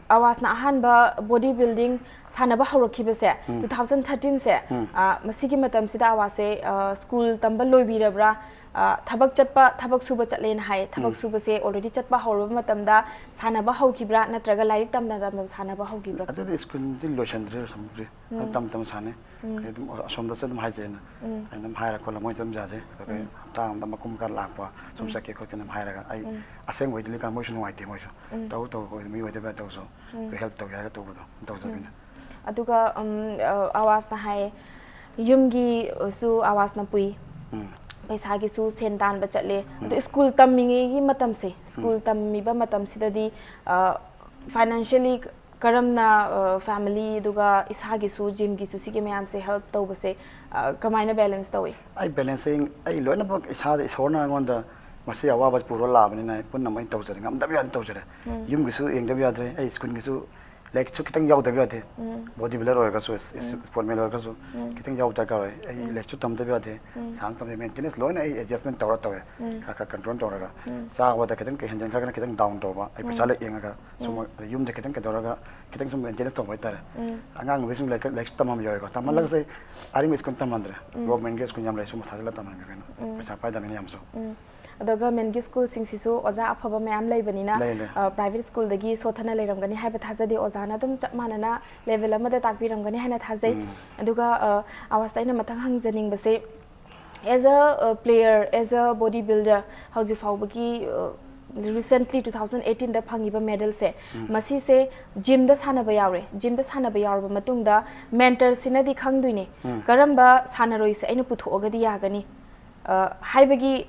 ꯑꯋꯥꯖꯅ ꯑꯍꯥꯟꯕ ꯕꯣꯗꯤ ꯕꯤꯜꯗꯤꯡ ꯁꯥꯟꯅꯕ ꯍꯧꯔꯛꯈꯤꯕꯁꯦ ꯎꯝ꯫ Two thousand thirteen ꯁꯦ, ꯎꯝ꯫ ꯑ, ꯃꯁꯤꯒꯤ ꯃꯇꯝꯁꯤꯗ ꯑꯋꯥꯖꯁꯦ, ꯑ, ꯁ꯭ꯀꯨꯜ ꯇꯝꯕ ꯂꯣꯏꯕꯤꯔꯕ꯭ꯔꯥ? ꯑ, ꯊꯕꯛ ꯆꯠꯄ, ꯊꯕꯛ ꯁꯨꯕ ꯆꯠꯂꯦꯅ ꯍꯥꯏ꯫ ꯊꯕꯛ ꯎꯝ꯫ ꯁꯨꯕꯁꯦ already ꯆꯠꯄ ꯍꯧꯔꯕ ꯃꯇꯝꯗ ꯁꯥꯟꯅꯕ ꯍꯧꯈꯤꯕ꯭ꯔꯥ, ꯅꯠꯇ꯭ꯔꯒ ꯂꯥꯏꯔꯤꯛ ꯇꯝꯅ ꯇꯝꯅ ꯁꯥꯟꯅꯕ ꯍꯧꯈꯤꯕ꯭ꯔꯥ? ꯑꯗꯨꯗꯤ ꯁ꯭ꯀꯨꯜꯁꯤ ꯂꯣꯏꯁꯟꯗ꯭ꯔꯤ, ꯂꯣꯏꯁꯟꯗ꯭ꯔꯤ꯫ ꯑꯗꯨꯝ ꯎꯝ꯫ ꯇꯝ ꯇꯝ ꯁꯥꯟꯅꯩ꯫ ꯎꯝ꯫ ꯑꯩ ꯑꯗꯨꯝ ꯑꯁꯣꯝꯗꯁꯨ ꯑꯗꯨꯝ ꯍꯥꯏꯖꯩꯅ꯫ ꯎꯝ꯫ ꯑꯩ ꯑꯗꯨꯝ ꯍꯥꯏꯔ ꯈꯣꯠꯂ ꯃꯣꯏꯁꯨ ꯑꯗꯨꯝ ꯌꯥꯖꯩ꯫ ꯑꯗꯨꯒ ꯎꯝ꯫ ꯍꯞꯇꯥ ꯑꯃꯗ ꯃꯀꯨꯝ ꯈꯔ ꯂꯥꯛꯄ, ꯁꯨꯝ ꯎꯝ꯫ ꯆꯠꯀꯦ ꯈꯣꯠꯀꯦ ꯑꯗꯨꯝ ꯍꯥꯏꯔꯒ ꯑꯩ ꯎꯝ꯫ ꯑꯁꯦꯡꯕꯩꯗꯤ ꯂꯩꯀꯥꯟ ꯃꯣꯏꯁꯨ ꯅꯨꯡꯉꯥꯏꯇꯦ, ꯃꯣꯏꯁꯨ꯫ ꯎꯝ꯫ ꯇꯧ ꯇꯧ, ꯑꯩꯈꯣꯏ ꯃꯤ ꯑꯣꯏꯗꯕ ꯇꯧꯁꯨ꯫ ꯎꯝ꯫ ꯑꯩꯈꯣꯏ help ꯇꯧꯒꯦ ꯍꯥꯏꯔꯒ ꯇꯧꯕꯗꯣ, ꯇꯧꯖꯕꯤꯅꯦ꯫ ꯎꯝ꯫ ꯑꯗꯨꯒ, ꯎꯝ, ꯑ, ꯑꯋꯥꯖꯅ ꯍꯥꯏ, ꯌꯨꯝꯒꯤꯁꯨ ꯑꯋꯥꯖꯅ ꯄꯨꯏ, ꯎꯝ꯫ ꯄꯩꯁꯥꯒꯤꯁꯨ ꯁꯦꯟ ꯇꯥꯟꯕ ꯆꯠꯂꯦ꯫ ꯑꯗꯣ ꯎꯝ꯫ ꯁ꯭ꯀꯨꯜ ꯇꯝꯃꯤꯉꯩꯒꯤ ꯃꯇꯝꯁꯦ, ꯁ꯭ꯀꯨꯜ ꯎꯝ꯫ ꯇꯝꯃꯤꯕ ꯃꯇꯝꯁꯤꯗꯗꯤ, ꯑ, financially ꯀꯔꯝꯅ, ꯑ, family ꯑꯗꯨꯒ ꯏꯁꯥꯒꯤꯁꯨ, ꯖꯤꯝꯒꯤꯁꯨ, ꯁꯤꯒꯤ ꯃꯌꯥꯝꯁꯦ help ꯇꯧꯕꯁꯦ, ꯑ, ꯀꯃꯥꯏꯅ balance ꯇꯧꯏ? ꯑꯩ balance ꯑꯩ, ꯑꯩ ꯂꯣꯏꯅꯃꯛ ꯏꯁꯥꯗ ꯏꯁꯣꯔꯅ ꯑꯩꯉꯣꯟꯗ ꯃꯁꯤ ꯑꯋꯥꯕ ꯄꯨꯔ ꯂꯥꯛꯑꯕꯅꯤꯅ ꯑꯩ ꯄꯨꯝꯅꯃꯛ ꯑꯩ ꯇꯧꯖꯔꯦ, ꯉꯝꯗꯕ ꯌꯥꯗꯦ ꯇꯧꯖꯔꯦ꯫ ꯎꯝ꯫ ꯌꯨꯝꯒꯤꯁꯨ ꯌꯦꯡꯗꯕ ꯌꯥꯗ꯭ꯔꯦ, ꯑꯩ ꯁ꯭ꯀꯨꯜꯒꯤꯁꯨ ꯂꯥꯏꯔꯤꯛꯁꯨ ꯈꯤꯇꯪ ꯌꯥꯎꯗꯕ ꯌꯥꯗꯦ꯫ ꯎꯝ꯫ Body builder ꯑꯣꯏꯔꯒꯁꯨ, ꯏꯁ-, ꯏꯁ-, ꯎꯝ꯫ Sportsman ꯑꯣꯏꯔꯒꯁꯨ ꯎꯝ꯫ ꯈꯤꯇꯪ ꯌꯥꯎꯕ ꯗꯔꯀꯥꯔ ꯑꯣꯏ꯫ ꯑꯩ ꯎꯝ꯫ ꯂꯥꯏꯔꯤꯛꯁꯨ ꯇꯝꯗꯕ ꯌꯥꯗꯦ, ꯎꯝ꯫ ꯁꯥꯟꯅ ꯇꯝꯕ, maintenance ꯂꯣꯏꯅ ꯑꯩ adjustment ꯇꯧꯔ ꯇꯧꯋꯦ꯫ ꯎꯝ꯫ ꯈꯔ ꯈꯔ control ꯇꯧꯔꯒ꯫ ꯎꯝ꯫ ꯆꯥꯕꯗ ꯈꯤꯇꯪ ꯍꯦꯟꯖꯤꯟꯈ꯭ꯔꯒꯅ ꯈꯤꯇꯪ down ꯇꯧꯕ, ꯑꯩ ꯄꯩꯁꯥ ꯎꯝ꯫ ꯂꯣꯏ ꯌꯦꯡꯉꯒ ꯁꯨꯝ ꯎꯝ꯫ ꯑꯗꯩ ꯌꯨꯝꯗ ꯈꯤꯇꯪ ꯀꯩꯗꯧꯔꯒ ꯈꯤꯇꯪ ꯁꯨꯝ maintenance ꯇꯧꯕ ꯍꯥꯏꯇꯥꯔꯦ꯫ ꯎꯝ꯫ ꯑꯉꯥꯡ ꯅꯨꯕꯤꯁꯤꯡ ꯂꯥꯏꯔꯤꯛ, ꯂꯥꯏꯔꯤꯛꯁꯨ ꯇꯝꯃꯝꯕ ꯌꯥꯎꯋꯦꯀꯣ꯫ ꯇꯝꯍꯜꯂꯒꯁꯨ ꯎꯝ꯫ ꯑꯩ ꯑꯔꯤꯡꯕ ꯁ꯭ꯀꯨꯜ ꯇꯝꯍꯟꯗ꯭ꯔꯦ꯫ ꯎꯝ꯫ Governmentꯀꯤ ꯁ꯭ꯀꯨꯜ ꯌꯥꯝ ꯂꯩ, ꯁꯨꯝ ꯊꯥꯖꯤꯜꯂ ꯇꯝꯍꯟꯈ꯭ꯔꯦ ꯀꯩꯅꯣ꯫ ꯎꯝ꯫ ꯄꯩꯁꯥ ꯄꯥꯏꯗꯕꯅꯤꯅ ꯌꯥꯝꯁꯨ꯫ ꯎꯝ꯫ ꯑꯗꯣ governmentꯀꯤ ꯁ꯭ꯀꯨꯜꯁꯤꯡꯁꯤꯁꯨ ꯑꯣꯖꯥ ꯑꯐꯕ ꯃꯌꯥꯝ ꯂꯩꯕꯅꯤꯅ, ꯂꯩ, ꯂꯩ꯫ ꯑ, private ꯁ꯭ꯀꯨꯜꯗꯒꯤ ꯁꯣꯠꯊꯅ ꯂꯩꯔꯝꯒꯅꯤ ꯍꯥꯏꯕ ꯊꯥꯖꯗꯦ꯫ ꯑꯣꯖꯥꯅ ꯑꯗꯨꯝ ꯆꯞ ꯃꯥꯟꯅꯅ level ꯑꯃꯗ ꯇꯥꯛꯄꯤꯔꯝꯒꯅꯤ ꯍꯥꯏꯅ ꯊꯥꯖꯩ꯫ ꯎꯝ꯫ ꯑꯗꯨꯒ, ꯑ, ꯑꯋꯥꯖꯇ ꯑꯩꯅ ꯃꯊꯪ ꯍꯪꯖꯅꯤꯡꯕꯁꯦ, as a, uh, player, as a body builder, ꯍꯧꯖꯤꯛ ꯐꯥꯎꯕꯒꯤ, uh, recently two thousand eighteenꯗ ꯐꯪꯉꯤꯕ medalꯁꯦ, ꯎꯝ꯫ ꯃꯁꯤꯁꯦ gymꯗ ꯁꯥꯟꯅꯕ ꯌꯥꯎꯔꯦ꯫ Gymꯗ ꯁꯥꯟꯅꯕ ꯌꯥꯎꯔꯕ ꯃꯇꯨꯡꯗ mentorꯁꯤꯅꯗꯤ ꯈꯪꯗꯣꯏꯅꯦ, ꯎꯝ꯫ ꯀꯔꯝꯕ ꯁꯥꯟꯅꯔꯣꯏꯁꯦ ꯑꯩꯅ ꯄꯨꯊꯣꯛꯑꯒꯗꯤ ꯌꯥꯒꯅꯤ, ꯑ, ꯍꯥꯏꯕꯒꯤ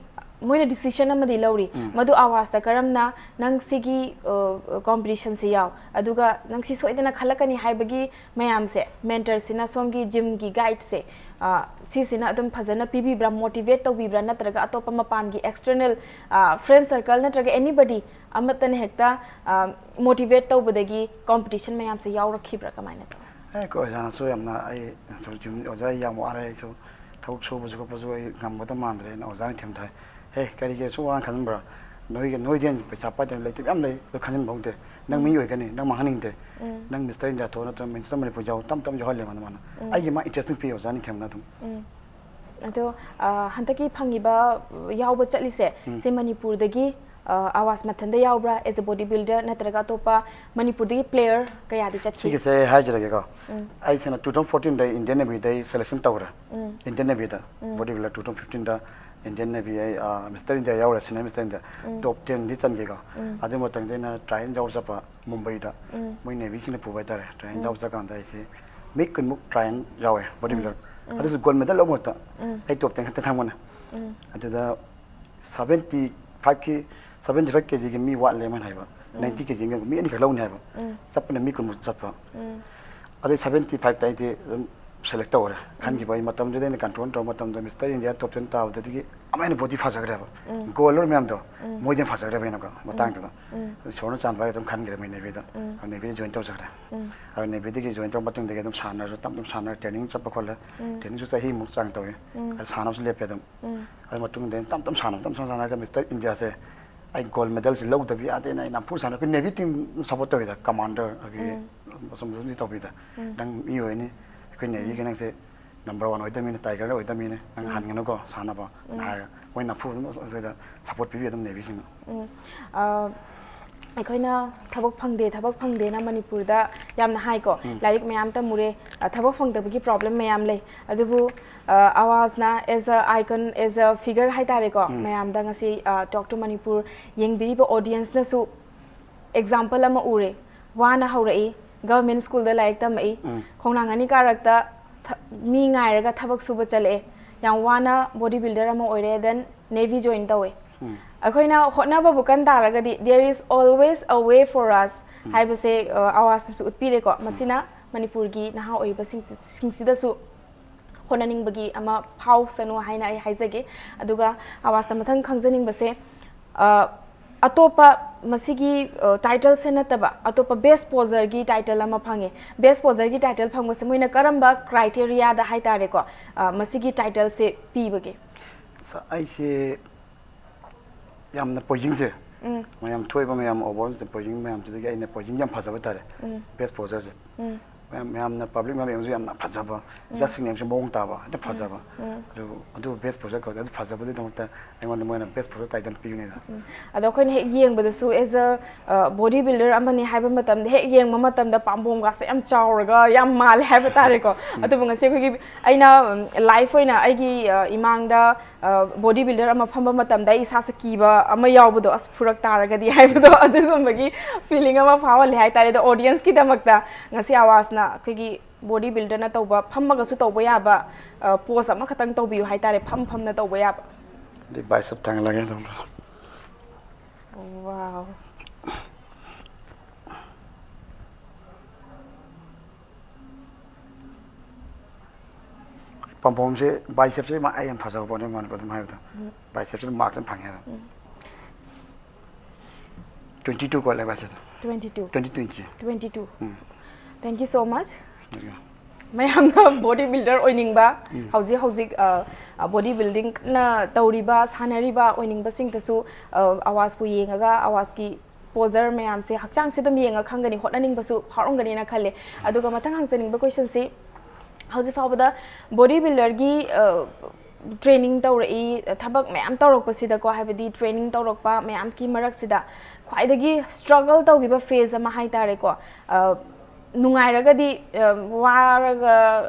ꯃꯣꯏꯅ decision ꯑꯃꯗꯤ ꯂꯧꯔꯤ꯫ ꯎꯝ꯫ ꯃꯗꯨ ꯑꯋꯥꯖꯇ ꯀꯔꯝꯅ ꯅꯪ ꯁꯤꯒꯤ, ꯑ, competitionꯁꯦ ꯌꯥꯎ, ꯑꯗꯨꯒ ꯅꯪ ꯁꯤ ꯁꯣꯏꯗꯅ ꯈꯜꯂꯛꯀꯅꯤ ꯍꯥꯏꯕꯒꯤ ꯃꯌꯥꯝꯁꯦ, mentorꯁꯤꯅ ꯁꯣꯝꯒꯤ gymꯒꯤ guideꯁꯦ, ꯑ, ꯁꯤꯁꯤꯅ ꯑꯗꯨꯝ ꯐꯖꯅ ꯄꯤꯕꯤꯕ꯭ꯔꯥ, motivate ꯇꯧꯕꯤꯕ꯭ꯔꯥ, ꯅꯠꯇ꯭ꯔꯒ ꯑꯇꯣꯞꯄ ꯃꯄꯥꯟꯒꯤ external, ꯑ, friend circle ꯅꯠꯇ꯭ꯔꯒ anybody ꯑꯃꯠꯇꯅ ꯍꯦꯛꯇ, ꯑ, motivate ꯇꯧꯕꯗꯒꯤ competition ꯃꯌꯥꯝꯁꯦ ꯌꯥꯎꯔꯛꯈꯤꯕ꯭ꯔꯥ, ꯀꯃꯥꯏꯅ ꯇꯧꯋꯤ? ꯑꯦ, ꯑꯩꯈꯣꯏ ꯑꯣꯖꯥꯅꯁꯨ ꯌꯥꯝꯅ, ꯑꯩ ꯁꯨꯝ ꯑꯣꯖꯥ, ꯑꯩ ꯌꯥꯝ ꯋꯥꯔꯦ, ꯑꯩꯁꯨ ꯊꯕꯛ ꯁꯨꯕꯁꯨ ꯈꯣꯠꯄꯁꯨ ꯑꯩ ꯉꯝꯒꯗꯕ ꯃꯥꯟꯗ꯭ꯔꯦꯅ ꯑꯣꯖꯥꯅ ꯊꯦꯝꯊꯥꯏ꯫ "ꯍꯦ, ꯀꯔꯤꯒꯤ ꯑꯁꯨꯛ ꯋꯥꯅ ꯈꯟꯕ꯭ꯔꯥ? ꯅꯣꯏꯒꯤ, ꯅꯣꯏꯗꯤ ꯍꯦꯟꯅ ꯄꯩꯁꯥ ꯄꯥꯏꯗꯕ ꯂꯩꯇꯕ ꯌꯥꯝ ꯂꯩ, ꯑꯗꯨ ꯈꯟꯖꯤꯟꯕ ꯍꯧꯗꯦ꯫ ꯅꯪ ꯃꯤ ꯑꯣꯏꯒꯅꯤ, ꯅꯪ ꯃꯥꯡꯍꯟꯅꯤꯡꯗꯦ, ꯅꯪ ꯃꯤꯁꯇꯔ ꯏꯟꯗꯤꯌꯥ ꯊꯣꯛꯑꯣ ꯅꯠꯇ꯭ꯔꯒ ꯃꯤꯁꯇꯔ ꯃꯅꯤꯄꯨꯔ ꯌꯥꯎ, ꯇꯞ ꯇꯞꯅ ꯌꯥꯎꯍꯜꯂꯦ ꯃꯥꯅ꯫ ꯃꯥꯅ ꯑꯩꯒꯤ ꯃꯥ ꯏꯟꯇꯔꯦꯁꯇꯤꯡ ꯄꯤ ꯑꯣꯖꯥꯅꯤ ꯈꯦꯝꯅ ꯑꯗꯨꯝ꯫ ꯑꯗꯣ ꯍꯟꯗꯛꯀꯤ ꯐꯪꯉꯤꯕ ꯌꯥꯎꯕ ꯆꯠꯂꯤꯁꯦ, ꯁꯤ ꯃꯅꯤꯄꯨꯔꯗꯒꯤ ꯑꯋꯥꯖ ꯃꯊꯟꯗ ꯌꯥꯎꯕ꯭ꯔꯥ, ꯑꯦꯖ ꯑ ꯕꯣꯗꯤ ꯕꯤꯜꯗꯔ, ꯅꯠꯇ꯭ꯔꯒ ꯑꯇꯣꯞꯄ ꯃꯅꯤꯄꯨꯔꯗꯒꯤ ꯄ꯭ꯂꯦꯌꯔ ꯀꯌꯥꯗꯤ ꯆꯠꯈꯤ? ꯁꯤꯒꯤꯁꯦ ꯑꯩ ꯍꯥꯏꯖꯔꯒꯦꯀꯣ꯫ ꯑꯩꯁꯤꯅ two thousand fourteen ꯗ ꯏꯟꯗꯤꯌꯟ ꯅꯦꯚꯤꯗ ꯑꯩ ꯁꯦꯂꯦꯛꯁꯟ ꯇꯧꯔꯦ꯫ Indian navy body builder two thousand fifteen ꯗ ꯏꯟꯗꯤꯌꯟ ꯅꯦꯚꯤ ꯑꯩ ꯃꯤꯁꯇꯔ ꯏꯟꯗꯤꯌꯥ ꯌꯥꯎꯔꯦ, ꯁꯤꯅꯤꯌꯔ ꯃꯤꯁꯇꯔ ꯏꯟꯗꯤꯌꯥ꯫ ꯇꯣꯞ ꯇꯦꯟꯗꯤ ꯆꯟꯒꯦꯀꯣ꯫ ꯑꯗꯨ ꯃꯇꯝꯗ ꯑꯩꯅ ꯇ꯭ꯔꯥꯏꯟ ꯌꯥꯎ ꯆꯠꯄ ꯃꯨꯝꯕꯩꯗ꯫ ꯃꯣꯏ ꯅꯦꯚꯤꯁꯤꯡꯅ ꯄꯨꯕ ꯍꯥꯏꯇꯥꯔꯦ꯫ ꯇ꯭ꯔꯥꯏꯟ ꯌꯥꯎ ꯆꯠꯀꯥꯟꯗ ꯑꯩꯁꯦ ꯃꯤ ꯀꯨꯟꯃꯨꯛ ꯇ꯭ꯔꯥꯏꯟ ꯌꯥꯎꯋꯦ ꯕꯣꯗꯤ ꯕꯤꯜꯗꯔ꯫ ꯑꯗꯨꯁꯨ ꯒꯣꯜ ꯃꯦꯗꯜ ꯂꯧꯕ ꯃꯍꯨꯠꯇ ꯑꯩ ꯇꯣꯞ ꯇꯦꯟ ꯈꯛꯇ ꯊꯝꯕꯅꯦ꯫ ꯑꯗꯨꯗ seventy five ꯀꯤ, seventy five ꯀꯦꯖꯤꯒꯤ ꯃꯤ ꯋꯥꯠꯂꯦ ꯃꯣꯏꯅ ꯍꯥꯏꯕ꯫ ninety ꯀꯦꯖꯤ ꯃꯤ ꯑꯅꯤꯈꯛ ꯂꯧꯅꯤ ꯍꯥꯏꯕ꯫ ꯆꯠꯄꯅ ꯃꯤ ꯀꯨꯟꯃꯨꯛ ꯆꯠꯄ꯫ ꯑꯗꯩ seventy five ꯇ ꯑꯩꯗꯤ ꯑꯗꯨꯝ ꯁꯦꯂꯦꯛ ꯇꯧꯔꯦ꯫ ꯈꯟꯈꯤꯕ ꯑꯩ ꯃꯇꯝꯗꯨꯗ ꯑꯩꯅ ꯀꯟꯇ꯭ꯔꯣꯜ ꯇꯧꯕ ꯃꯇꯝꯗ ꯃꯤꯁꯇꯔ ꯏꯟꯗꯤꯌꯥ ꯇꯣꯞ ꯇꯦꯟ ꯇꯥꯕꯗꯨꯗꯒꯤ ꯑꯃ ꯍꯦꯟꯅ ꯕꯣꯗꯤ ꯐꯖꯈ꯭ꯔꯦꯕ꯫ ꯒꯣꯜ ꯂꯧꯔ ꯃꯌꯥꯝꯗꯣ ꯃꯣꯏꯗꯤ ꯍꯦꯟꯅ ꯐꯖꯈ꯭ꯔꯦꯕ ꯑꯩꯅꯀꯣ ꯃꯇꯥꯡꯗꯨꯗ꯫ ꯑꯗꯨ ꯏꯁꯣꯔꯅ ꯆꯥꯟꯕ ꯍꯥꯏꯒꯗ꯭ꯔꯥ ꯑꯗꯨꯝ ꯈꯟꯈ꯭ꯔꯦ ꯃꯣꯏ ꯅꯦꯚꯤꯗ꯫ ꯑꯗꯨ ꯅꯦꯚꯤꯗ ꯖꯣꯏꯟ ꯇꯧꯖꯈ꯭ꯔꯦ꯫ ꯑꯗꯨ ꯅꯦꯚꯤꯗꯒꯤ ꯖꯣꯏꯟ ꯇꯧꯔ ꯃꯇꯨꯡꯗꯒꯤ ꯑꯗꯨꯝ ꯁꯥꯟꯅꯔꯁꯨ ꯇꯞ ꯇꯞ ꯁꯥꯟꯅꯔ ꯇ꯭ꯔꯦꯅꯤꯡ ꯆꯠꯄ ꯈꯣꯠꯂꯦ꯫ ꯇ꯭ꯔꯦꯅꯤꯡꯁꯨ ꯆꯍꯤꯃꯨꯛ ꯆꯥꯡ ꯇꯧꯋꯤ꯫ ꯑꯗꯨ ꯁꯥꯟꯅꯕꯁꯨ ꯂꯦꯞꯄꯦ ꯑꯗꯨꯝ꯫ ꯑꯗꯨ ꯃꯇꯨꯡꯗ ꯑꯩꯅ ꯇꯞ ꯇꯞ ꯁꯥꯟꯅ ꯇꯞ ꯇꯞ ꯁꯥꯟꯅꯔꯒ ꯃꯤꯁꯇꯔ ꯏꯟꯗꯤꯌꯥꯁꯦ ꯑꯩ ꯒꯣꯜ ꯃꯦꯗꯜꯁꯦ ꯂꯧꯗꯕ ꯌꯥꯗꯦꯅ ꯑꯩ ꯅꯝꯐꯨ ꯁꯥꯟꯅ ꯑꯩꯈꯣꯏ ꯅꯦꯚꯤ ꯇꯤꯝ ꯁꯞꯄꯣꯔꯠ ꯇꯧꯋꯤꯗ ꯀꯃꯥꯟꯗꯔ ꯑꯩꯈꯣꯏꯒꯤ ꯑꯁꯣꯝꯗꯁꯨ ꯇꯧꯕꯤꯗ ꯅꯪ ꯃꯤ ꯑꯣꯏꯅꯤ ꯑꯩꯈꯣꯏ ꯅꯦꯚꯤꯒꯤ ꯅꯪꯁꯦ ꯅꯝꯕꯔ ꯋꯥꯟ ꯑꯣꯏꯗꯕꯅꯤꯅ ꯇꯥꯏꯒꯔ ꯑꯣꯏꯗꯕꯅꯤꯅ ꯅꯪ ꯍꯟꯒꯅꯨꯀꯣ ꯁꯥꯟꯅꯕ ꯍꯥꯏꯔꯒ ꯃꯣꯏ ꯅꯝꯐꯨ ꯑꯗꯨꯝ ꯑꯩꯈꯣꯏꯗ ꯁꯞꯄꯣꯔꯠ ꯄꯤꯕꯤ ꯑꯗꯨꯝ ꯅꯦꯚꯤꯁꯤꯡꯅ꯫ ꯑꯩꯈꯣꯏꯅ ꯊꯕꯛ ꯐꯪꯗꯦ ꯊꯕꯛ ꯐꯪꯗꯦꯅ ꯃꯅꯤꯄꯨꯔꯗ ꯌꯥꯝꯅ ꯍꯥꯏꯀꯣ꯫ ꯂꯥꯏꯔꯤꯛ ꯃꯌꯥꯝ ꯇꯝꯃꯨꯔꯦ, ꯊꯕꯛ ꯐꯪꯗꯕꯒꯤ ꯄ꯭ꯔꯣꯕ꯭ꯂꯦꯝ ꯃꯌꯥꯝ ꯂꯩ꯫ ꯑꯗꯨꯕꯨ ꯑꯋꯥꯖꯅ ꯑꯦꯖ ꯑ ꯑꯥꯏꯀꯟ, ꯑꯦꯖ ꯑ ꯐꯤꯒꯔ ꯍꯥꯏꯇꯥꯔꯦꯀꯣ, ꯃꯌꯥꯝꯗ ꯉꯁꯤ ꯇꯣꯛ ꯇꯨ ꯃꯅꯤꯄꯨꯔ ꯌꯦꯡꯕꯤꯔꯤꯕ ꯑꯣꯗꯤꯌꯦꯟꯁꯅꯁꯨ ꯑꯦꯛꯖꯥꯝꯄꯜ ꯑꯃ ꯎꯔꯦ꯫ ꯋꯥꯅ ꯍꯧꯔꯛꯏ, ꯒꯚꯔꯟꯃꯦꯟ ꯁ꯭ꯀꯨꯜꯗ ꯂꯥꯏꯔꯤꯛ ꯇꯝꯃꯛꯏ, ꯈꯣꯡꯅꯥꯡ ꯑꯅꯤ ꯀꯥꯔꯛꯇ ꯃꯤ ꯉꯥꯏꯔꯒ ꯊꯕꯛ ꯁꯨꯕ ꯆꯠꯂꯛꯑꯦ, ꯌꯥꯝ ꯋꯥꯅ ꯕꯣꯗꯤ ꯕꯤꯜꯗꯔ ꯑꯃ ꯑꯣꯏꯔꯦ, ꯗꯦꯟ ꯅꯦꯚꯤ ꯖꯣꯏꯟ ꯇꯧꯋꯦ꯫ ꯑꯩꯈꯣꯏꯅ ꯍꯣꯠꯅꯕꯕꯨ ꯀꯟ ꯇꯥꯔꯒꯗꯤ there is always a way for us ꯍꯥꯏꯕꯁꯦ ꯑꯋꯥꯖꯇꯁꯨ ꯎꯠꯄꯤꯔꯦꯀꯣ꯫ ꯃꯁꯤꯅ ꯃꯅꯤꯄꯨꯔꯒꯤ ꯅꯍꯥ ꯑꯣꯏꯔꯤꯕꯁꯤꯡꯁꯤꯗꯁꯨ ꯍꯣꯠꯅꯅꯤꯡꯕꯒꯤ ꯑꯃ ꯐꯥꯎꯁꯅꯨ ꯍꯥꯏꯅ ꯑꯩ ꯍꯥꯏꯖꯒꯦ꯫ ꯑꯗꯨꯒ ꯑꯋꯥꯖꯇ ꯃꯊꯪ ꯈꯪꯖꯅꯤꯡꯕꯁꯦ, ꯑꯇꯣꯞꯄ ꯃꯁꯤꯒꯤ ꯇꯥꯏꯇꯜꯁꯦ ꯅꯠꯇꯕ ꯑꯇꯣꯞꯄ ꯕꯦꯁ ꯄꯣꯖꯔꯒꯤ ꯇꯥꯏꯇꯜ ꯑꯃ ꯐꯪꯉꯦ꯫ ꯕꯦꯁ ꯄꯣꯖꯔꯒꯤ ꯇꯥꯏꯇꯜ ꯐꯪꯕꯁꯦ ꯃꯣꯏꯅ ꯀꯔꯝꯕ ꯀ꯭ꯔꯥꯏꯇꯦꯔꯤꯌꯥꯗ ꯍꯥꯏꯇꯥꯔꯦꯀꯣ ꯃꯁꯤꯒꯤ ꯇꯥꯏꯇꯜꯁꯦ ꯄꯤꯕꯒꯦ? ꯑꯩꯁꯦ ꯌꯥꯝꯅ ꯄꯣꯖꯤꯡꯁꯦ ꯎꯝ꯫ ꯃꯌꯥꯝ ꯊꯣꯛꯏꯕ ꯃꯌꯥꯝ ꯑꯣꯕꯔ ꯄꯣꯖꯤꯡ ꯃꯌꯥꯝꯁꯤꯗꯒꯤ ꯑꯩꯅ ꯄꯣꯖꯤꯡ ꯌꯥꯝ ꯐꯖꯕ ꯇꯥꯔꯦ꯫ ꯎꯝ꯫ ꯕꯦꯁ ꯄꯣꯖꯔꯁꯦ꯫ ꯎꯝ꯫ ꯃꯌꯥꯝ, ꯃꯌꯥꯝꯅ ꯄꯕ꯭ꯂꯤꯛ ꯃꯌꯥꯝ ꯌꯦꯡꯕꯁꯨ ꯌꯥꯝꯅ ꯐꯖꯕ, ꯎꯝ꯫ ꯖꯁꯁꯤꯡꯅ ꯌꯦꯡꯕꯁꯨ ꯃꯑꯣꯡ ꯇꯥꯕ, ꯍꯦꯛꯇ ꯐꯖꯕ꯫ ꯎꯝ꯫ ꯑꯗꯨ, ꯑꯗꯨ ꯕꯦꯁ ꯄꯣꯖꯔ ꯀꯧꯋꯦ꯫ ꯑꯗꯨ ꯐꯖꯕꯗꯨꯒꯤꯗꯃꯛꯇ ꯑꯩꯉꯣꯟꯗ ꯃꯣꯏꯅ ꯕꯦꯁ ꯄꯣꯖꯔ ꯇꯥꯏꯇꯜ ꯄꯤꯕꯅꯤꯗ꯫ ꯎꯝ꯫ ꯑꯗꯣ ꯑꯩꯈꯣꯏꯅ ꯍꯦꯛ ꯌꯦꯡꯕꯗꯁꯨ, as a, ꯑ, ꯕꯣꯗꯤ ꯕꯤꯜꯗꯔ ꯑꯃꯅꯤ ꯍꯥꯏꯕ ꯃꯇꯝꯗ, ꯍꯦꯛ ꯌꯦꯡꯕ ꯃꯇꯝꯗ ꯄꯥꯝꯕꯣꯝꯒꯥꯁꯦ ꯌꯥꯝ ꯆꯥꯎꯔꯒ ꯌꯥꯝ ꯃꯥꯜꯂꯦ ꯍꯥꯏꯕ ꯇꯥꯔꯦꯀꯣ꯫ ꯎꯝ꯫ ꯑꯗꯨꯕꯨ ꯉꯁꯤ ꯑꯩꯈꯣꯏꯒꯤ, ꯑꯩꯅ, ꯎꯝ, ꯂꯥꯏꯐ ꯑꯣꯏꯅ ꯑꯩꯒꯤ, ꯑ, ꯏꯃꯥꯡꯗ, ꯑ, ꯕꯣꯗꯤ ꯕꯤꯜꯗꯔ ꯑꯃ ꯐꯝꯕ ꯃꯇꯝꯗ ꯑꯩ ꯏꯁꯥꯁꯦ ꯀꯤꯕ ꯑꯃ ꯌꯥꯎꯕꯗꯣ, ꯑꯁ, ꯐꯨꯔꯛ ꯇꯥꯔꯒꯗꯤ ꯍꯥꯏꯕꯗꯣ, ꯑꯗꯨꯒꯨꯝꯕꯒꯤ ꯐꯤꯂꯤꯡ ꯑꯃ ꯐꯥꯎꯍꯜꯂꯦ ꯍꯥꯏꯇꯥꯔꯦ꯫ ꯑꯗꯣ ꯑꯣꯗꯤꯌꯟꯁꯀꯤꯗꯃꯛꯇ ꯉꯁꯤ ꯑꯋꯥꯖꯅ ꯑꯩꯈꯣꯏꯒꯤ ꯕꯣꯗꯤ ꯕꯤꯜꯗꯔꯅ ꯇꯧꯕ, ꯐꯝꯃꯒꯁꯨ ꯇꯧꯕ ꯌꯥꯕ, ꯑ, ꯄꯣꯁ ꯑꯃꯈꯛꯇꯪ ꯇꯧꯕꯤꯌꯨ ꯍꯥꯏꯇꯥꯔꯦ, ꯐꯝ ꯐꯝꯅ ꯇꯧꯕ ꯌꯥꯕ꯫ ꯑꯗꯨꯗꯤ ꯕꯥꯏꯁꯦꯞ ꯊꯥꯡꯒꯠꯂꯒꯦ ꯑꯗꯨꯝ꯫ Wow. ꯄꯥꯝꯕꯣꯝꯁꯦ, ꯕꯥꯏꯁꯦꯞꯁꯦ ꯃꯥ-, ꯑꯩ ꯌꯥꯝ ꯐꯖꯕ ꯄꯣꯠꯅꯦ ꯃꯅꯤꯄꯨꯔꯗ ꯑꯗꯨꯝ ꯍꯥꯏꯕꯗ꯫ ꯎꯝ꯫ ꯕꯥꯏꯁꯦꯞꯁꯤꯅ ꯃꯥꯔꯛꯁ ꯌꯥꯝ ꯐꯪꯉꯦ ꯑꯗꯨꯝ꯫ ꯎꯝ꯫ Twenty two ꯀꯣꯜꯂꯦ ꯕꯥꯏꯁꯦꯞꯁꯦ꯫ Twenty two꯫ Twenty two inch꯫ Twenty two꯫ Um. Thank you so much꯫ Thank you꯫ ꯃꯌꯥꯝꯅ ꯕꯣꯗꯤ ꯕꯤꯜꯗꯔ ꯑꯣꯏꯅꯤꯡꯕ, ꯎꯝ꯫ ꯍꯧꯖꯤꯛ ꯍꯧꯖꯤꯛ, ꯑ, ꯑ, ꯕꯣꯗꯤ ꯕꯤꯜꯗꯤꯡ ꯀꯟꯅ ꯇꯧꯔꯤꯕ, ꯁꯥꯟꯅꯔꯤꯕ ꯑꯣꯏꯅꯤꯡꯕꯁꯤꯡꯗꯁꯨ, ꯑ, ꯑꯋꯥꯖꯄꯨ ꯌꯦꯡꯉꯒ, ꯑꯋꯥꯖꯀꯤ ꯄꯣꯖꯔ ꯃꯌꯥꯝꯁꯦ, ꯍꯛꯆꯥꯡꯁꯦ ꯑꯗꯨꯝ ꯌꯦꯡꯉ ꯈꯪꯒꯅꯤ, ꯍꯣꯠꯅꯅꯤꯡꯕꯁꯨ ꯐꯥꯎꯔꯝꯒꯅꯤꯅ ꯈꯜꯂꯦ꯫ ꯑꯗꯨꯒ ꯃꯊꯪ ꯍꯪꯖꯅꯤꯡꯕ ꯀꯣꯏꯁꯟꯁꯤ, ꯍꯧꯖꯤꯛ ꯐꯥꯎꯕꯗ ꯕꯣꯗꯤ ꯕꯤꯜꯗꯔꯒꯤ, ꯑ, ꯇ꯭ꯔꯦꯅꯤꯡ ꯇꯧꯔꯛꯏ, ꯊꯕꯛ ꯃꯌꯥꯝ ꯇꯧꯔꯛꯄꯁꯤꯗꯀꯣ, ꯍꯥꯏꯕꯗꯤ ꯇ꯭ꯔꯦꯅꯤꯡ ꯇꯧꯔꯛꯄ ꯃꯌꯥꯝꯒꯤ ꯃꯔꯛꯁꯤꯗ ꯈ꯭ꯋꯥꯏꯗꯒꯤ ꯁ꯭ꯇ꯭ꯔꯒꯜ ꯇꯧꯈꯤꯕ ꯐꯦꯖ ꯑꯃ ꯍꯥꯏ ꯇꯥꯔꯦꯀꯣ, ꯑ, ꯅꯨꯡꯉꯥꯏꯔꯒꯗꯤ, ꯑ, ꯋꯥꯔꯒ,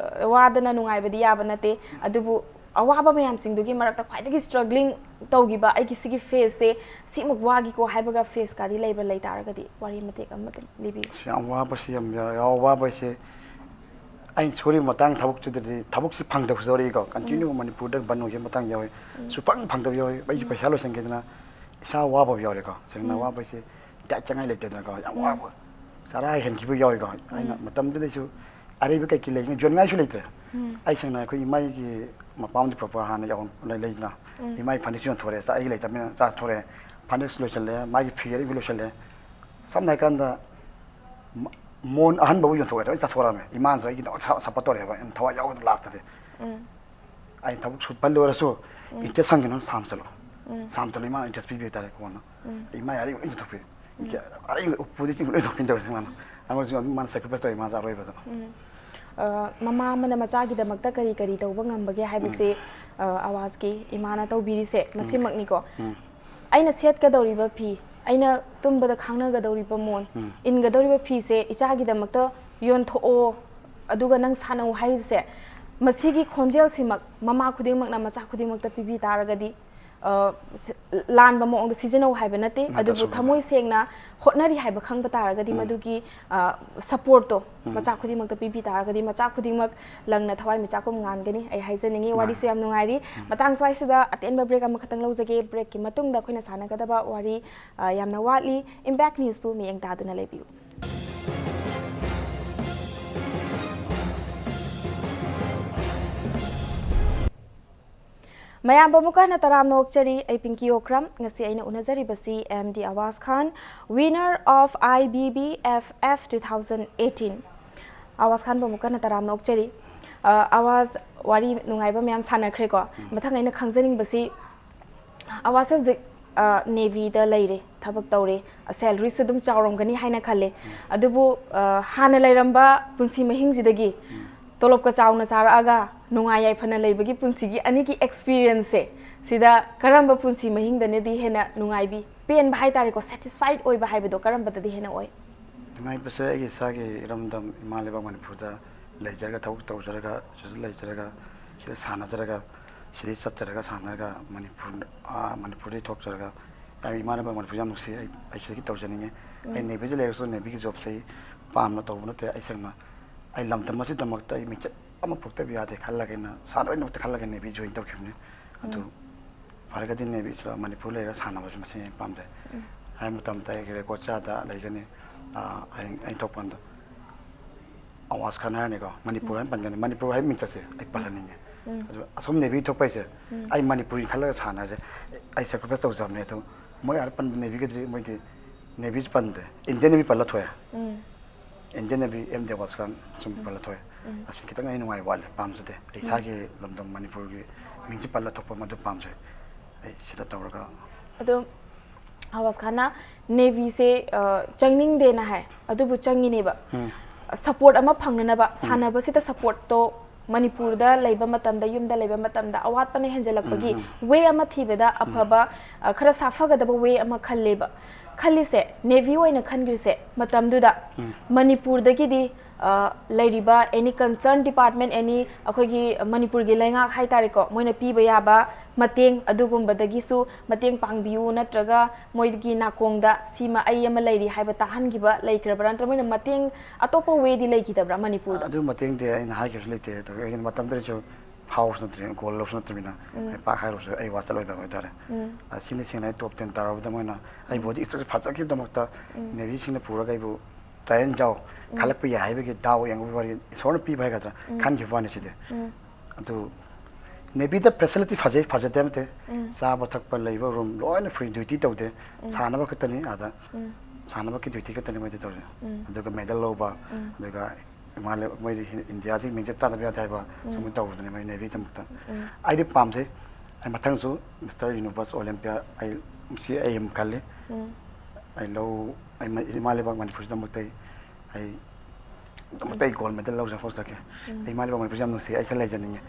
ꯋꯥꯗꯅ ꯅꯨꯡꯉꯥꯏꯕꯗꯤ ꯌꯥꯕ ꯅꯠꯇꯦ, ꯑꯗꯨꯕꯨ ꯑꯋꯥꯕ ꯃꯌꯥꯝꯁꯤꯡꯗꯨꯒꯤ ꯃꯔꯛꯇ ꯈ꯭ꯋꯥꯏꯗꯒꯤ ꯁ꯭ꯇ꯭ꯔꯒ꯭ꯂꯤꯡ ꯇꯧꯈꯤꯕ, "ꯑꯩꯒꯤ ꯁꯤꯒꯤ ꯐꯦꯖꯁꯦ ꯁꯤꯃꯨꯛ ꯋꯥꯈꯤꯀꯣ" ꯍꯥꯏꯕꯒ ꯐꯦꯖꯀꯗꯤ ꯂꯩꯕ꯭ꯔꯥ? ꯂꯩ ꯇꯥꯔꯒꯗꯤ ꯋꯥꯔꯤ ꯃꯇꯦꯛ ꯑꯃ ꯑꯗꯨꯝ ꯂꯤꯕꯤꯌꯨ꯫ ꯑꯁ, ꯌꯥꯝ ꯋꯥꯕꯁꯤ ꯌꯥꯝ ꯌꯥ-, ꯌꯥꯎ-, ꯋꯥꯕ ꯍꯥꯏꯁꯦ ꯑꯩꯅ ꯁꯨꯔꯤꯕ ꯃꯇꯥꯡ ꯊꯕꯛꯁꯤꯗꯗꯤ, ꯊꯕꯛꯁꯤ ꯐꯪꯗꯕꯁꯨ ꯌꯥꯎꯔꯛꯏꯀꯣ꯫ ꯀꯟꯇꯤꯅ꯭ꯌꯨ ꯎꯝ꯫ ꯃꯅꯤꯄꯨꯔꯗ ꯕꯟ ꯑꯣꯏꯈꯤꯕ ꯃꯇꯥꯡ ꯌꯥꯎꯏ꯫ ꯎꯝ꯫ ꯁꯨꯐꯪ ꯐꯪꯗꯕ ꯌꯥꯎꯏ꯫ ꯑꯩꯁꯨ ꯎꯝ꯫ ꯄꯩꯁꯥ ꯂꯣꯏꯁꯤꯟꯈꯤꯗꯅ ꯏꯁꯥ ꯋꯥꯕ ꯌꯥꯎꯔꯦꯀꯣ꯫ ꯁꯦꯡꯅ ꯎꯝ꯫ ꯋꯥꯕ ꯍꯥꯏꯁꯦ ꯗꯥꯏꯠ ꯆꯪꯉꯥꯏ ꯂꯩꯇꯗꯅꯀꯣ, ꯌꯥꯝ ꯎꯝ꯫ ꯋꯥꯕ꯫ ꯆꯔꯥ ꯍꯦꯟꯈꯤꯕ ꯌꯥꯎꯏꯀꯣ꯫ ꯑꯩꯅ ꯎꯝ꯫ ꯃꯇꯝꯗꯨꯗꯩꯁꯨ ꯑꯔꯩꯕ ꯀꯩ ꯀꯩ ꯂꯩ, ꯌꯣꯟꯅꯤꯡꯉꯥꯏꯁꯨ ꯂꯩꯇ꯭ꯔꯦ꯫ ꯎꯝ꯫ ꯑꯩ ꯁꯦꯡꯅ ꯑꯩꯈꯣꯏ ꯏꯃꯥꯒꯤ ꯃꯄꯥꯝꯗꯤ ꯄꯨꯔꯛꯄ ꯍꯥꯟꯅ ꯌꯥꯎꯔꯝ-, ꯂꯩ-, ꯂꯩꯗꯅ꯫ ꯎꯝ꯫ ꯏꯃꯥꯒꯤ ꯐꯅꯦꯛꯁꯨ ꯌꯣꯟꯊꯣꯛꯑꯦ, ꯆꯥ-, ꯑꯩꯒꯤ ꯂꯩꯇꯕꯅꯤꯅ ꯆꯥꯊꯣꯔꯛꯑꯦ꯫ ꯐꯅꯦꯛꯁꯨ ꯂꯣꯏꯁꯤꯜꯂꯦ, ꯃꯥꯒꯤ ꯐꯤ ꯑꯔꯤꯕ ꯂꯣꯏꯁꯤꯜꯂꯦ꯫ ꯁꯝꯅ ꯍꯥꯏꯀꯥꯟꯗ ꯃ-, ꯃꯣꯟ ꯑꯍꯟꯕꯕꯨ ꯌꯣꯟꯊꯣꯛꯑꯦ, ꯂꯣꯏ ꯆꯥꯊꯣꯔꯛꯑꯝꯃꯦ꯫ ꯏꯃꯥꯅꯁꯨ ꯑꯩꯒꯤꯗꯃꯛ ꯁ-, ꯁꯞꯄꯣꯔꯠ ꯇꯧꯔꯛꯑꯦꯕ, ꯑꯩꯅ ꯊꯋꯥꯏ ꯌꯥꯎꯗꯅ ꯂꯥꯁꯇꯗꯤ꯫ ꯎꯝ꯫ ꯑꯩꯅ ꯊꯕꯛ ꯁꯨꯕ ꯂꯣꯏꯔꯁꯨ, ꯎꯝ꯫ ꯏꯟꯇꯔꯦꯁ ꯍꯪꯒꯅꯨ, ꯁꯥꯝ ꯆꯠꯂꯣ꯫ ꯁꯥꯝꯇꯜ ꯏꯃꯥꯅ interest ꯄꯤꯕꯤ ꯍꯥꯏꯇꯥꯔꯦ꯫ ꯀꯣꯟꯅ ꯏꯃꯥ ꯌꯥꯔꯤꯕ ꯂꯣꯏ ꯊꯣꯛꯄꯤ꯫ ꯑꯔꯤꯕ ꯎꯄꯨꯗꯤ ꯆꯤꯡ ꯂꯣꯏ ꯊꯣꯛꯄꯤꯟ ꯇꯧꯔꯦ ꯃꯥꯅ꯫ ꯑꯉꯥꯡꯁꯤꯡ ꯑꯗꯨꯝ ꯃꯥꯅ sacrifice ꯇꯧꯋꯤ ꯃꯥꯁꯦ ꯑꯔꯣꯏꯕꯗ꯫ ꯎꯝ꯫ ꯑ, ꯃꯃꯥ ꯑꯃꯅ ꯃꯆꯥꯒꯤꯗꯃꯛꯇ ꯀꯔꯤ ꯀꯔꯤ ꯇꯧꯕ ꯉꯝꯕꯒꯦ ꯍꯥꯏꯕꯁꯤ, ꯑ, ꯑꯋꯥꯖꯀꯤ ꯏꯃꯥꯅ ꯇꯧꯕꯤꯔꯤꯁꯦ ꯃꯁꯤꯃꯛꯅꯤꯀꯣ꯫ ꯑꯩꯅ ꯁꯦꯠꯀꯗꯧꯔꯤꯕ ꯐꯤ, ꯑꯩꯅ ꯇꯨꯝꯕꯗ ꯈꯥꯡꯅꯒꯗꯧꯔꯤꯕ ꯃꯣꯟ, ꯏꯟꯒꯗꯧꯔꯤꯕ ꯐꯤꯁꯦ ꯏꯆꯥꯒꯤꯗꯃꯛꯇ ꯌꯣꯟꯊꯣꯛꯑꯣ, ꯑꯗꯨꯒ ꯅꯪ ꯁꯥꯟꯅꯧ ꯍꯥꯏꯔꯤꯕꯁꯦ, ꯃꯁꯤꯒꯤ ꯈꯣꯟꯖꯦꯜꯁꯤꯃꯛ ꯃꯃꯥ ꯈꯨꯗꯤꯡꯃꯛꯅ ꯃꯆꯥ ꯈꯨꯗꯤꯡꯃꯛꯇ ꯄꯤꯕꯤ ꯇꯥꯔꯒꯗꯤ, ꯑ, ꯁꯤ-, ꯂꯥꯟꯕ ꯃꯑꯣꯡꯗ ꯁꯤꯖꯤꯟꯅꯧ ꯍꯥꯏꯕ ꯅꯠꯇꯦ, ꯅꯠꯇꯦ, ꯑꯗꯨꯕꯨ ꯑꯆꯨꯝꯕꯅꯤ꯫ ꯊꯃꯣꯏ ꯁꯦꯡꯅ ꯍꯣꯠꯅꯔꯤ ꯍꯥꯏꯕ ꯈꯪꯕ ꯇꯥꯔꯒꯗꯤ ꯃꯗꯨꯒꯤ, ꯑ, supportꯇꯣ ꯃꯆꯥ ꯈꯨꯗꯤꯡꯃꯛꯇ ꯄꯤꯕꯤ ꯇꯥꯔꯒꯗꯤ ꯃꯆꯥ ꯈꯨꯗꯤꯡꯃꯛ ꯂꯪꯅ ꯊꯋꯥꯏ ꯃꯤꯆꯥꯛꯀꯨꯝ ꯉꯥꯟꯒꯅꯤ꯫ ꯑꯩ ꯍꯥꯏꯖꯅꯤꯡꯉꯤ꯫ ꯃꯥꯅꯤ꯫ ꯋꯥꯔꯤꯁꯨ ꯌꯥꯝ ꯅꯨꯡꯉꯥꯏꯔꯤ꯫ ꯃꯇꯥꯡ ꯁ꯭ꯋꯥꯏꯁꯤꯗ ꯑꯇꯦꯟꯕ break ꯑꯃꯈꯛꯇꯪ ꯂꯧꯖꯒꯦ꯫ Breakꯀꯤ ꯃꯇꯨꯡꯗ ꯑꯩꯈꯣꯏꯅ ꯁꯥꯟꯅꯒꯗꯕ ꯋꯥꯔꯤ, ꯑ, ꯌꯥꯝꯅ ꯋꯥꯠꯂꯤ꯫ Impact Newsꯄꯨ ꯃꯤꯠꯌꯦꯡ ꯇꯥꯗꯨꯅ ꯂꯩꯕꯤꯌꯨ꯫ ꯃꯌꯥꯝꯕꯨ ꯑꯃꯨꯛꯀ ꯍꯟꯅ ꯇꯔꯥꯝꯅ ꯑꯣꯛꯆꯔꯤ꯫ ꯑꯩ ꯄꯤꯡꯀꯤ ꯑꯣꯀ꯭ꯔꯝ꯫ ꯉꯁꯤ ꯑꯩꯅ ꯎꯅꯖꯔꯤꯕꯁꯤ M D Awas Khan, winner of I B B F F two thousand eighteen꯫ ꯑꯋꯥꯖ ꯈꯥꯟꯕꯨ ꯑꯃꯨꯛꯀ ꯍꯟꯅ ꯇꯔꯥꯝꯅ ꯑꯣꯛꯆꯔꯤ꯫ ꯑ, ꯑꯋꯥꯖ, ꯋꯥꯔꯤ ꯅꯨꯡꯉꯥꯏꯕ ꯃꯌꯥꯝ ꯁꯥꯟꯅꯈ꯭ꯔꯦꯀꯣ꯫ ꯃꯊꯪ ꯑꯩꯅ ꯈꯪꯖꯅꯤꯡꯕꯁꯤ, ꯑꯋꯥꯖꯁꯦ ꯍꯧꯖꯤꯛ, ꯑ, Navyꯗ ꯂꯩꯔꯦ, ꯊꯕꯛ ꯇꯧꯔꯦ, salaryꯁꯨ ꯑꯗꯨꯝ ꯆꯥꯎꯔꯝꯒꯅꯤ ꯍꯥꯏꯅ ꯈꯜꯂꯦ꯫ ꯑꯗꯨꯕꯨ, ꯑ, ꯍꯥꯟꯅ ꯂꯩꯔꯝꯕ ꯄꯨꯟꯁꯤ ꯃꯍꯤꯡꯁꯤꯗꯒꯤ ꯇꯣꯂꯣꯞꯀ ꯆꯥꯎꯅ ꯆꯥꯔꯛꯑꯒ ꯅꯨꯡꯉꯥꯏ ꯌꯥꯏꯐꯅ ꯂꯩꯕꯒꯤ ꯄꯨꯟꯁꯤꯒꯤ ꯑꯅꯤꯒꯤ experienceꯁꯦ, ꯁꯤꯗ ꯀꯔꯝꯕ ꯄꯨꯟꯁꯤ ꯃꯍꯤꯡꯗꯅꯗꯤ ꯍꯦꯟꯅ ꯅꯨꯡꯉꯥꯏꯕꯤ, ꯄꯦꯟꯕ ꯍꯥꯏꯇꯥꯔꯦꯀꯣ, satisfied ꯑꯣꯏꯕ ꯍꯥꯏꯕꯗꯣ ꯀꯔꯝꯕꯗꯗꯤ ꯍꯦꯟꯅ ꯑꯣꯏ? ꯅꯨꯡꯉꯥꯏꯕꯁꯦ ꯑꯩꯒꯤ ꯏꯁꯥꯒꯤ ꯏꯔꯝꯗꯝ ꯏꯃꯥ ꯂꯩꯕꯥꯛ ꯃꯅꯤꯄꯨꯔꯗ ꯂꯩꯖꯔꯒ, ꯊꯕꯛ ꯇꯧꯖꯔꯒ, ꯁꯤꯗ ꯂꯩꯖꯔꯒ, ꯁꯤꯗ ꯁꯥꯟꯅꯖꯔꯒ, ꯁꯤꯗꯩ ꯆꯠꯆꯔꯒ ꯁꯥꯟꯅꯔꯒ ꯃꯅꯤꯄꯨꯔ, ꯑꯥ, ꯃꯅꯤꯄꯨꯔꯗꯩ ꯊꯣꯛꯆꯔꯒ, ꯑꯩ ꯏꯃꯥ ꯂꯩꯕꯥꯛ ꯃꯅꯤꯄꯨꯔ ꯌꯥꯝ ꯅꯨꯡꯁꯤ꯫ ꯑꯩ, ꯑꯩ ꯁꯤꯗꯒꯤ ꯇꯧꯖꯅꯤꯡꯉꯦ꯫ ꯑꯩ Navyꯗ ꯂꯩꯔꯁꯨ Navyꯒꯤ jobꯁꯦ ꯑꯩ ꯄꯥꯝꯅ ꯇꯧꯕ ꯅꯠꯇꯦ꯫ ꯑꯩ ꯁꯦꯡꯅ ꯑꯩ ꯂꯝꯗꯝ ꯑꯁꯤꯒꯤꯗꯃꯛꯇ ꯑꯩ ꯃꯤꯡꯆꯠ ꯑꯃ ꯄꯣꯛꯇꯕ ꯌꯥꯗꯦ ꯈꯜꯂꯒ ꯑꯩꯅ ꯁꯥꯟꯅꯕꯒꯤꯗꯃꯛꯇ ꯈꯜꯂꯒ Navy join ꯇꯧꯈꯤꯕꯅꯤ꯫ ꯑꯗꯨ ꯐꯔꯒꯗꯤ Navyꯁꯤꯗ ꯃꯅꯤꯄꯨꯔ ꯂꯩꯔꯒ ꯁꯥꯟꯅꯕꯁꯦ ꯃꯁꯤ ꯑꯩ ꯄꯥꯝꯖꯩ꯫ ꯍꯥꯏꯕ ꯃꯇꯝꯗ ꯑꯩꯒꯤ record ꯆꯥꯗ ꯂꯩꯒꯅꯤ꯫ ꯑꯥ, ꯍꯌꯦꯡ ꯑꯩꯅ ꯊꯣꯛꯄ ꯀꯥꯟꯗ ꯑꯋꯥꯖ ꯈꯥꯟ ꯍꯥꯏꯔꯅꯤꯀꯣ, ꯃꯅꯤꯄꯨꯔ ꯍꯥꯏꯅ ꯄꯟꯒꯅꯤ꯫ ꯃꯅꯤꯄꯨꯔ ꯍꯥꯏꯕ ꯃꯤꯡꯆꯠꯁꯦ ꯑꯩ ꯄꯜꯍꯟꯅꯤꯡꯉꯦ꯫ ꯑꯗꯨ ꯑꯁꯣꯝ Navy ꯊꯣꯛꯄ ꯍꯥꯏꯁꯦ ꯑꯩ ꯃꯅꯤꯄꯨꯔꯤ ꯈꯜꯂꯒ ꯁꯥꯟꯅꯁꯦ꯫ ꯑꯩ sacrifice ꯇꯧꯖꯕꯅꯦ꯫ ꯑꯗꯨ ꯃꯣꯏ ꯑꯥꯗ ꯄꯟꯕ Navyꯒꯗꯤ ꯃꯣꯏꯗꯤ Navyꯁꯨ ꯄꯟꯗ꯭ꯔꯦ, Indian Navy ꯄꯜꯂ ꯊꯣꯛꯑꯦ꯫ Indian Navy, M D ꯑꯋꯥꯖ ꯈꯥꯟ ꯁꯨꯝ ꯄꯜꯂ ꯊꯣꯛꯑꯦ꯫ ꯑꯁꯤ ꯈꯤꯇꯪ ꯑꯩ ꯅꯨꯡꯉꯥꯏꯕ ꯋꯥꯠꯂꯦ, ꯄꯥꯝꯖꯗꯦ꯫ ꯑꯩ ꯏꯁꯥꯒꯤ ꯂꯝꯗꯝ ꯃꯅꯤꯄꯨꯔꯒꯤ ꯃꯤꯡꯁꯤ ꯄꯜꯂ ꯊꯣꯛꯄ ꯃꯗꯨ ꯄꯥꯝꯖꯩ꯫ ꯑꯩ ꯁꯤꯗ ꯇꯧꯔꯒ ꯑꯗꯣ ꯑꯋꯥꯖ ꯈꯥꯟꯅ ꯅꯦꯚꯤꯁꯦ ꯆꯪꯅꯤꯡꯗꯦꯅ ꯍꯥꯏ, ꯑꯗꯨꯕꯨ ꯆꯪꯉꯤꯅꯦꯕ꯫ ꯎꯝ. ꯁꯄꯣꯔꯠ ꯑꯃ ꯐꯪꯅꯅꯕ, ꯁꯥꯟꯅꯕꯁꯤꯗ ꯁꯄꯣꯔꯠꯇꯣ ꯃꯅꯤꯄꯨꯔꯗ ꯂꯩꯕ ꯃꯇꯝꯗ, ꯌꯨꯝꯗ ꯂꯩꯕ ꯃꯇꯝꯗ ꯑꯋꯥꯠꯄꯅ ꯍꯦꯟꯖꯜꯂꯛꯄꯒꯤ ꯋꯦ ꯑꯃ ꯊꯤꯕꯗ ꯑꯐꯕ, ꯈꯔ ꯁꯥꯐꯒꯗꯕ ꯋꯦ ꯑꯃ ꯈꯜꯂꯦꯕ꯫ ꯈꯜꯂꯤꯁꯦ, ꯅꯦꯚꯤ ꯑꯣꯏꯅ ꯈꯟꯈ꯭ꯔꯤꯁꯦ ꯃꯇꯝꯗꯨꯗ ꯃꯅꯤꯄꯨꯔꯗꯒꯤꯗꯤ ꯂꯩꯔꯤꯕ ꯑꯦꯅꯤ ꯀꯟꯁꯔꯟ ꯗꯤꯄꯥꯔꯠꯃꯦꯟ, ꯑꯦꯅꯤ ꯑꯩꯈꯣꯏꯒꯤ ꯃꯅꯤꯄꯨꯔꯒꯤ ꯂꯩꯉꯥꯛ ꯍꯥꯏꯇꯥꯔꯦꯀꯣ, ꯃꯣꯏꯅ ꯄꯤꯕ ꯌꯥꯕ ꯃꯇꯦꯡ ꯑꯗꯨꯒꯨꯝꯕꯗꯒꯤꯁꯨ ꯃꯇꯦꯡ ꯄꯥꯡꯕꯤꯌꯨ, ꯅꯠꯇ꯭ꯔꯒ ꯃꯣꯏꯒꯤ ꯅꯥꯀꯣꯡꯗ ꯁꯤꯃ ꯑꯩ ꯑꯃ ꯂꯩꯔꯤ ꯍꯥꯏꯕ ꯇꯥꯍꯟꯈꯤꯕ ꯂꯩꯈ꯭ꯔꯕ꯭ꯔꯥ? ꯅꯠꯇ꯭ꯔꯒ ꯃꯣꯏꯅ ꯃꯇꯦꯡ ꯑꯇꯣꯞꯄ ꯋꯦꯗꯤ ꯂꯩꯈꯤꯗꯕ꯭ꯔꯥ ꯃꯅꯤꯄꯨꯔꯗ? ꯑꯗꯨ ꯃꯇꯦꯡꯗꯤ ꯑꯩꯅ ꯍꯥꯏꯈꯤꯕꯁꯨ ꯂꯩꯇꯦ꯫ ꯑꯗꯨꯒ ꯑꯩꯒꯤ ꯃꯇꯝꯗꯨꯗꯁꯨ ꯐꯥꯎꯕꯁꯨ ꯅꯠꯇ꯭ꯔꯤ, ꯒꯣꯜ ꯂꯧꯕꯁꯨ ꯅꯠꯇ꯭ꯔꯤꯕꯅꯤꯅ ꯑꯩ ꯄꯥꯛ ꯍꯥꯏꯔꯨꯁꯨ ꯑꯩ ꯋꯥ ꯆꯠꯂꯣꯏꯗꯕ ꯍꯥꯏꯇꯥꯔꯦ꯫ ꯑꯁꯤꯅ ꯁꯦꯡꯅ ꯑꯩ ꯇꯣꯞ ꯇꯦꯟ ꯇꯥꯔꯕꯗ ꯃꯣꯏꯅ ꯑꯩ ꯕꯣꯗꯤ ꯏꯁꯇ꯭ꯔꯛꯆꯔ ꯐꯖꯈꯤꯕꯗꯃꯛꯇ ꯅꯦꯚꯤꯁꯤꯡꯅ ꯄꯨꯔꯒ ꯑꯩꯕꯨ ꯇ꯭ꯔꯥꯏꯌꯦꯜ ꯌꯥꯎ ꯈꯜꯂꯛꯄ ꯌꯥꯏ ꯍꯥꯏꯕꯒꯤ ꯗꯥꯎ ꯌꯦꯡꯕꯒꯤ ꯋꯥꯔꯤ, ꯏꯁꯣꯔꯅ ꯄꯤꯕ ꯍꯥꯏꯒꯗ꯭ꯔꯥ, ꯈꯟꯈꯤꯕ ꯋꯥꯅꯤ ꯁꯤꯗꯤ꯫ ꯑꯗꯨ ꯅꯦꯚꯤꯗ ꯐꯦꯁꯤꯂꯤꯇꯤ ꯐꯖꯩ, ꯐꯖꯗꯦ ꯅꯠꯇꯦ, ꯆꯥꯕ ꯊꯛꯄ ꯂꯩꯕ ꯔꯨꯝ ꯂꯣꯏꯅ ꯐ꯭ꯔꯤ, ꯗ꯭ꯌꯨꯇꯤ ꯇꯧꯗꯦ, ꯁꯥꯟꯅꯕ ꯈꯛꯇꯅꯤ ꯑꯥꯗ꯫ ꯁꯥꯟꯅꯕꯒꯤ ꯗ꯭ꯌꯨꯇꯤ ꯈꯛꯇꯅꯤ ꯃꯣꯏꯗ ꯇꯧꯔꯤꯁꯦ꯫ ꯑꯗꯨꯒ ꯃꯦꯗꯜ ꯂꯧꯕ, ꯑꯗꯨꯒ ꯏꯃꯥ ꯂꯩ-, ꯃꯣꯏꯗꯤ ꯍꯤ-, ꯏꯟꯗꯤꯌꯥꯁꯤ ꯃꯤꯡꯆꯠ ꯇꯥꯗꯕ ꯌꯥꯗꯦ ꯍꯥꯏꯕ ꯁꯨꯝꯕ ꯇꯧꯕꯗꯨꯅꯤ ꯃꯣꯏ ꯅꯦꯚꯤꯗꯃꯛꯇ꯫ ꯑꯩꯗꯤ ꯄꯥꯝꯖꯩ꯫ ꯑꯩ ꯃꯊꯪꯁꯨ ꯃꯤꯁꯇꯔ ꯌꯨꯅꯤꯚꯔꯁ ꯑꯣꯂꯦꯝꯄꯤꯌꯥ ꯑꯩ ꯁꯤ ꯑꯩ ꯑꯃ ꯈꯜꯂꯤ꯫ ꯑꯩ ꯂꯧ, ꯑꯩ ꯃ-, ꯏꯃꯥ ꯂꯩꯕꯥꯛ ꯃꯅꯤꯄꯨꯔꯁꯤꯗꯃꯛꯇ ꯑꯩ, ꯑꯩ ꯑꯗꯨꯃꯛꯇ ꯑꯩ ꯒꯣꯜ ꯃꯦꯗꯜ ꯂꯧꯖ-, ꯍꯣꯠꯆꯔꯛꯀꯦ꯫ ꯑꯩ ꯏꯃꯥ ꯂꯩꯕꯥꯛ ꯃꯅꯤꯄꯨꯔꯁꯤ ꯌꯥꯝ ꯅꯨꯡꯁꯤ, ꯑꯩ ꯁꯤꯗ ꯂꯩꯖꯅꯤꯡꯉꯦ꯫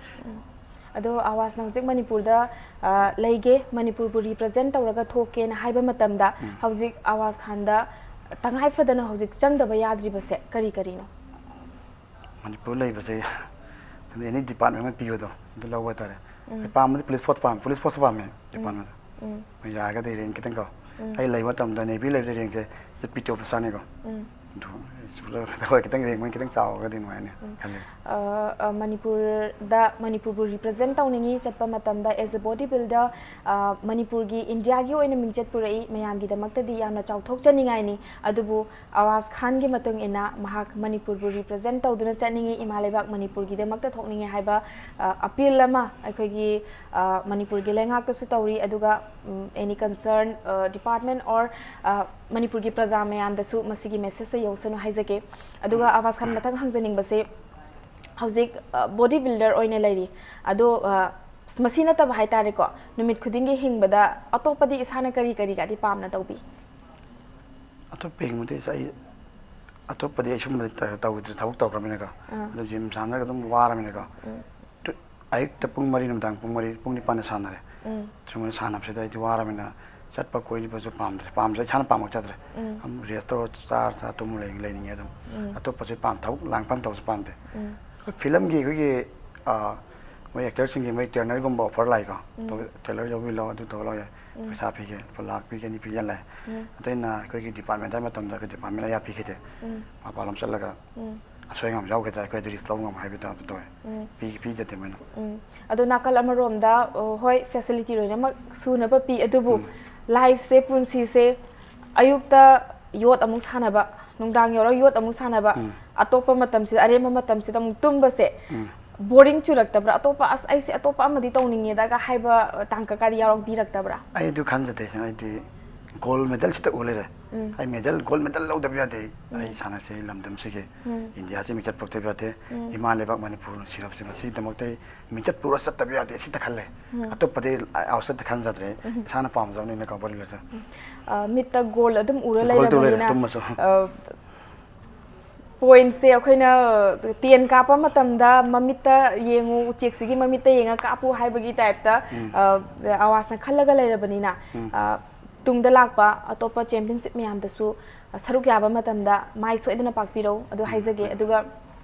ꯑꯗꯣ ꯑꯋꯥꯖꯅ ꯍꯧꯖꯤꯛ ꯃꯅꯤꯄꯨꯔꯗ, ꯑ, ꯂꯩꯒꯦ, ꯃꯅꯤꯄꯨꯔꯕꯨ ꯔꯤꯄ꯭ꯔꯖꯦꯟ ꯇꯧꯔꯒ ꯊꯣꯛꯀꯦꯅ ꯍꯥꯏꯕ ꯃꯇꯝꯗ ꯍꯧꯖꯤꯛ ꯑꯋꯥꯖ ꯈꯥꯟꯗ ꯇꯉꯥꯏ ꯐꯗꯅ ꯍꯧꯖꯤꯛ ꯆꯪꯗꯕ ꯌꯥꯗ꯭ꯔꯤꯕꯁꯦ ꯀꯔꯤ ꯀꯔꯤꯅꯣ? ꯃꯅꯤꯄꯨꯔ ꯂꯩꯕꯁꯦ ꯑꯦꯅꯤ ꯗꯤꯄꯥꯔꯠꯃꯦꯟ ꯑꯃ ꯄꯤꯕꯗꯣ ꯑꯗꯨ ꯂꯧꯕ ꯍꯥꯏꯇꯥꯔꯦ꯫ ꯑꯩ ꯄꯥꯝꯕꯗꯤ ꯄꯨꯂꯤꯁ ꯐꯣꯔꯁ ꯄꯥꯝꯃꯦ, ꯄꯨꯂꯤꯁ ꯐꯣꯔꯁ ꯄꯥꯝꯃꯦ ꯗꯤꯄꯥꯔꯠꯃꯦꯟꯗ꯫ ꯌꯥꯔꯒꯗꯤ ꯔꯦꯡ ꯈꯤꯇꯪ ꯀꯣ꯫ ꯑꯩ ꯂꯩꯕ ꯃꯇꯝꯗ ꯅꯦꯚꯤ ꯂꯩꯕꯁꯦ ꯔꯦꯡꯁꯦ ꯄꯤꯇꯤ ꯑꯣꯐꯤꯁꯥꯔꯅꯤꯀꯣ꯫ ꯑꯗꯨ ꯍꯣꯏ, ꯈꯤꯇꯪ ꯔꯦꯡ ꯃꯣꯏ ꯈꯤꯇꯪ ꯆꯥꯎꯔꯒꯗꯤ ꯅꯨꯡꯉꯥꯏꯅꯤ ꯈꯜꯂꯤ꯫ ꯑ, ꯑ, ꯃꯅꯤꯄꯨꯔꯗ, ꯃꯅꯤꯄꯨꯔꯕꯨ ꯔꯤꯄ꯭ꯔꯖꯦꯟ ꯇꯧꯅꯤꯡꯉꯤ ꯆꯠꯄ ꯃꯇꯝꯗ as a body builder, ꯑ, ꯃꯅꯤꯄꯨꯔꯒꯤ, ꯏꯟꯗꯤꯌꯥꯒꯤ ꯑꯣꯏꯅ ꯃꯤꯡꯆꯠ ꯄꯨꯔꯛꯏ, ꯃꯌꯥꯝꯒꯤꯗꯃꯛꯇꯗꯤ ꯌꯥꯝꯅ ꯆꯥꯎꯊꯣꯛꯆꯅꯤꯡꯉꯥꯏꯅꯤ꯫ ꯑꯗꯨꯕꯨ ꯑꯋꯥꯖ ꯈꯥꯟꯒꯤ ꯃꯇꯨꯡ ꯏꯟꯅ ꯃꯍꯥꯛ ꯃꯅꯤꯄꯨꯔꯕꯨ ꯔꯤꯄ꯭ꯔꯖꯦꯟ ꯇꯧꯗꯨꯅ ꯆꯠꯅꯤꯡꯉꯤ, ꯏꯃꯥ ꯂꯩꯕꯥꯛ ꯃꯅꯤꯄꯨꯔꯒꯤꯗꯃꯛꯇ ꯊꯣꯛꯅꯤꯡꯉꯤ ꯍꯥꯏꯕ, ꯑ, ꯑꯄꯤꯜ ꯑꯃ ꯑꯩꯈꯣꯏꯒꯤ, ꯑ, ꯃꯅꯤꯄꯨꯔꯒꯤ ꯂꯩꯉꯥꯛꯇꯁꯨ ꯇꯧꯔꯤ, ꯑꯗꯨꯒ, ꯎꯝ, any concern, ꯑ, department or, ꯑ, ꯃꯅꯤꯄꯨꯔꯒꯤ ꯄ꯭ꯔꯖꯥ ꯃꯌꯥꯝꯗꯁꯨ ꯃꯁꯤꯒꯤ ꯃꯦꯁꯦꯖꯁꯦ ꯌꯧꯁꯅꯨ ꯍꯥꯏꯖꯒꯦ꯫ ꯑꯗꯨꯒ ꯑꯋꯥꯖ ꯈꯥꯟ, ꯃꯊꯪ ꯍꯪꯖꯅꯤꯡꯕꯁꯦ, ꯍꯧꯖꯤꯛ, ꯑ, ꯕꯣꯗꯤ ꯕꯤꯜꯗꯔ ꯑꯣꯏꯅ ꯂꯩꯔꯤ, ꯑꯗꯣ, ꯑ, ꯃꯁꯤ ꯅꯠꯇꯕ ꯍꯥꯏꯇꯥꯔꯦꯀꯣ, ꯅꯨꯃꯤꯠ ꯈꯨꯗꯤꯡꯒꯤ ꯍꯤꯡꯕꯗ ꯑꯇꯣꯞꯄꯗꯤ ꯏꯁꯥꯅ ꯀꯔꯤ ꯀꯔꯤꯒꯗꯤ ꯄꯥꯝꯅ ꯇꯧꯕꯤ? ꯑꯇꯣꯞꯄ ꯌꯦꯡꯕꯗꯤ ꯑꯩ ꯑꯇꯣꯞꯄꯗꯤ ꯑꯩ ꯁꯨꯝꯕꯗꯤ ꯇꯧꯗ꯭ꯔꯦ, ꯊꯕꯛ ꯇꯧꯈ꯭ꯔꯃꯤꯅꯀꯣ꯫ ꯑꯗꯨ ꯖꯤꯝ ꯁꯥꯟꯅꯔꯒ ꯑꯗꯨꯝ ꯋꯥꯔꯃꯤꯅꯀꯣ꯫ ꯑꯌꯨꯛꯇ ꯄꯨꯡ ꯃꯔꯤ, ꯅꯨꯃꯤꯗꯥꯡ ꯄꯨꯡ ꯃꯔꯤ, ꯄꯨꯡ ꯅꯤꯄꯥꯟꯗ ꯁꯥꯟꯅꯔꯦ꯫ ꯁꯨꯃꯥꯏꯅ ꯁꯥꯟꯅꯕꯁꯤꯗ ꯑꯩꯗꯤ ꯋꯥꯔꯃꯤꯅ ꯆꯠꯄ ꯀꯣꯏꯕꯁꯨ ꯄꯥꯝꯗ꯭ꯔꯦ꯫ ꯄꯥꯝꯗ꯭ꯔꯦ, ꯏꯁꯥꯅ ꯄꯥꯝꯃꯛꯆꯗ꯭ꯔꯦ꯫ ꯑꯗꯨꯝ ꯔꯦꯁ ꯇꯧꯔ ꯆꯥꯔ ꯆꯥꯔ ꯇꯨꯝꯃ ꯂꯩ- ꯂꯩꯅꯤꯡꯉꯦ ꯑꯗꯨꯝ꯫ ꯑꯇꯣꯞꯄꯁꯨ ꯄꯥꯝ ꯊꯕꯛ ꯂꯥꯡꯐꯝ ꯇꯧꯕꯁꯨ ꯄꯥꯝꯗꯦ꯫ ꯐꯤꯂꯝꯒꯤ ꯑꯩꯈꯣꯏꯒꯤ, ꯑ, ꯃꯣꯏ ꯑꯦꯛꯇꯔꯁꯤꯡꯒꯤ ꯃꯣꯏ ꯇ꯭ꯔꯦꯅꯔꯒꯨꯝꯕ ꯑꯣꯐꯔ ꯂꯥꯛꯏꯀꯣ꯫ ꯇ꯭ꯔꯦꯅꯔ ꯌꯥꯎꯕꯤꯔꯣ, ꯑꯗꯨ ꯇꯧꯔꯣ ꯌꯥꯏ꯫ ꯄꯩꯁꯥ ꯄꯤꯒꯦ, ꯂꯨꯄꯥ ꯂꯥꯛ ꯄꯤꯒꯦ, ꯑꯅꯤ ꯄꯤꯒꯦ ꯂꯥꯛꯑꯦ꯫ ꯑꯗꯣ ꯑꯩꯅ ꯑꯩꯈꯣꯏꯒꯤ ꯗꯤꯄꯥꯔꯠꯃꯦꯟ ꯍꯥꯏ ꯃꯇꯝꯗ ꯑꯩꯈꯣꯏ ꯗꯤꯄꯥꯔꯠꯃꯦꯟ ꯑꯌꯥ ꯄꯤꯈꯤꯗꯦ꯫ ꯃꯄꯥꯟꯂꯣꯝ ꯆꯠꯂꯒ ꯑꯁꯣꯏ ꯑꯉꯥꯝ ꯌꯥꯎꯒꯗ꯭ꯔꯥ, ꯑꯩꯈꯣꯏ ꯑꯗꯨ ꯔꯤꯁꯛ ꯂꯧꯕ ꯉꯝꯃꯣꯏ ꯍꯥꯏꯕꯒꯤ ꯇꯥꯏꯞꯇ ꯇꯧꯋꯦ꯫ ꯄꯤ- ꯄꯤꯖꯗꯦ ꯃꯣꯏꯅ꯫ ꯑꯗꯣ ꯅꯥꯀꯜ ꯑꯃꯔꯣꯝꯗ, ꯑ, ꯍꯣꯏ, ꯐꯦꯁꯤꯂꯤꯇꯤ ꯂꯣꯏꯅꯃꯛ ꯁꯨꯅꯕ ꯄꯤ, ꯑꯗꯨꯕꯨ ꯂꯥꯏꯐꯁꯦ, ꯄꯨꯟꯁꯤꯁꯦ, ꯑꯌꯨꯛꯇ ꯌꯣꯠ ꯑꯃꯨꯛ ꯁꯥꯟꯅꯕ, ꯅꯨꯡꯗꯥꯡ ꯌꯧꯔꯒ ꯌꯣꯠ ꯑꯃꯨꯛ ꯁꯥꯟꯅꯕ, ꯑꯇꯣꯞꯄ ꯃꯇꯝꯁꯤꯗ, ꯑꯔꯦꯝꯕ ꯃꯇꯝꯁꯤꯗ ꯑꯃꯨꯛ ꯇꯨꯝꯕꯁꯦ ꯕꯣꯔꯤꯡ ꯆꯨꯔꯛꯇꯕ꯭ꯔꯥ? ꯑꯇꯣꯞꯄ, "ꯑꯁ, ꯑꯩꯁꯦ ꯑꯇꯣꯞꯄ ꯑꯃꯗꯤ ꯇꯧꯅꯤꯡꯉꯦꯗꯒ" ꯍꯥꯏꯕ ꯇꯥꯡꯀꯛꯀꯗꯤ ꯌꯥꯎꯔꯛꯄꯤꯔꯛꯇꯕ꯭ꯔꯥ? ꯑꯩ ꯑꯗꯨ ꯈꯟꯖꯗꯦ, ꯑꯩꯗꯤ ꯒꯣꯜ ꯃꯦꯗꯜꯁꯤꯗ ꯎ ꯂꯩꯔꯦ꯫ ꯑꯩ ꯃꯦꯗꯜ, ꯒꯣꯜ ꯃꯦꯗꯜ ꯂꯧꯗꯕ ꯌꯥꯗꯦ꯫ ꯑꯩ ꯁꯥꯟꯅꯁꯦ ꯂꯝꯗꯝꯁꯤꯒꯤ, ꯏꯟꯗꯤꯌꯥꯁꯤ ꯃꯤꯡꯆꯠ ꯄꯨꯔꯛꯇꯕ ꯌꯥꯗꯦ꯫ ꯏꯃꯥ ꯂꯩꯕꯥꯛ ꯃꯅꯤꯄꯨꯔ ꯅꯨꯡꯁꯤꯔꯕꯁꯦ, ꯃꯁꯤꯒꯤꯗꯃꯛꯇ ꯑꯩ ꯃꯤꯡꯆꯠ ꯄꯨꯔ ꯆꯠꯇꯕ ꯌꯥꯗꯦ, ꯁꯤꯇ ꯈꯜꯂꯦ꯫ ꯑꯇꯣꯞꯄꯗꯤ ꯑꯥꯎꯠꯁꯥꯏꯠꯇ ꯈꯟꯖꯗ꯭ꯔꯦ꯫ ꯏꯁꯥꯅ ꯄꯥꯝꯖꯕꯅꯤꯅꯀꯣ ꯕꯣꯂꯤꯋꯨꯗꯁꯦ꯫ ꯑ, ꯃꯤꯠꯇ ꯒꯣꯜ ꯑꯗꯨꯝ ꯎꯔ ꯒꯣꯜꯗ ꯎ ꯂꯩꯔꯦ, ꯂꯩꯔꯕꯅꯤꯅ, ꯇꯨꯝꯃꯁꯨ꯫ ꯑ, ꯄꯣꯏꯟꯠꯁꯦ ꯑꯩꯈꯣꯏꯅ ꯇꯦꯟ ꯀꯥꯞꯄ ꯃꯇꯝꯗ ꯃꯃꯤꯠꯇ ꯌꯦꯡꯉꯨ, ꯎꯆꯦꯛꯁꯤꯒꯤ ꯃꯃꯤꯠꯇ ꯌꯦꯡꯉ ꯀꯥꯞꯄꯨ ꯍꯥꯏꯕꯒꯤ ꯇꯥꯏꯞꯇ, ꯑ, ꯑꯋꯥꯖꯅ ꯈꯜꯂꯒ ꯂꯩꯔꯕꯅꯤꯅ, ꯑ, ꯇꯨꯡꯗ ꯂꯥꯛꯄ ꯑꯇꯣꯞꯄ ꯆꯦꯝꯄꯤꯌꯟꯁꯤꯞ ꯃꯌꯥꯝꯗꯁꯨ ꯁꯔꯨꯛ ꯌꯥꯕ ꯃꯇꯝꯗ ꯃꯥꯏ ꯁꯣꯏꯗꯅ ꯄꯥꯛꯄꯤꯔꯧ, ꯑꯗꯨ ꯍꯥꯏꯖꯒꯦ꯫ ꯑꯗꯨꯒ,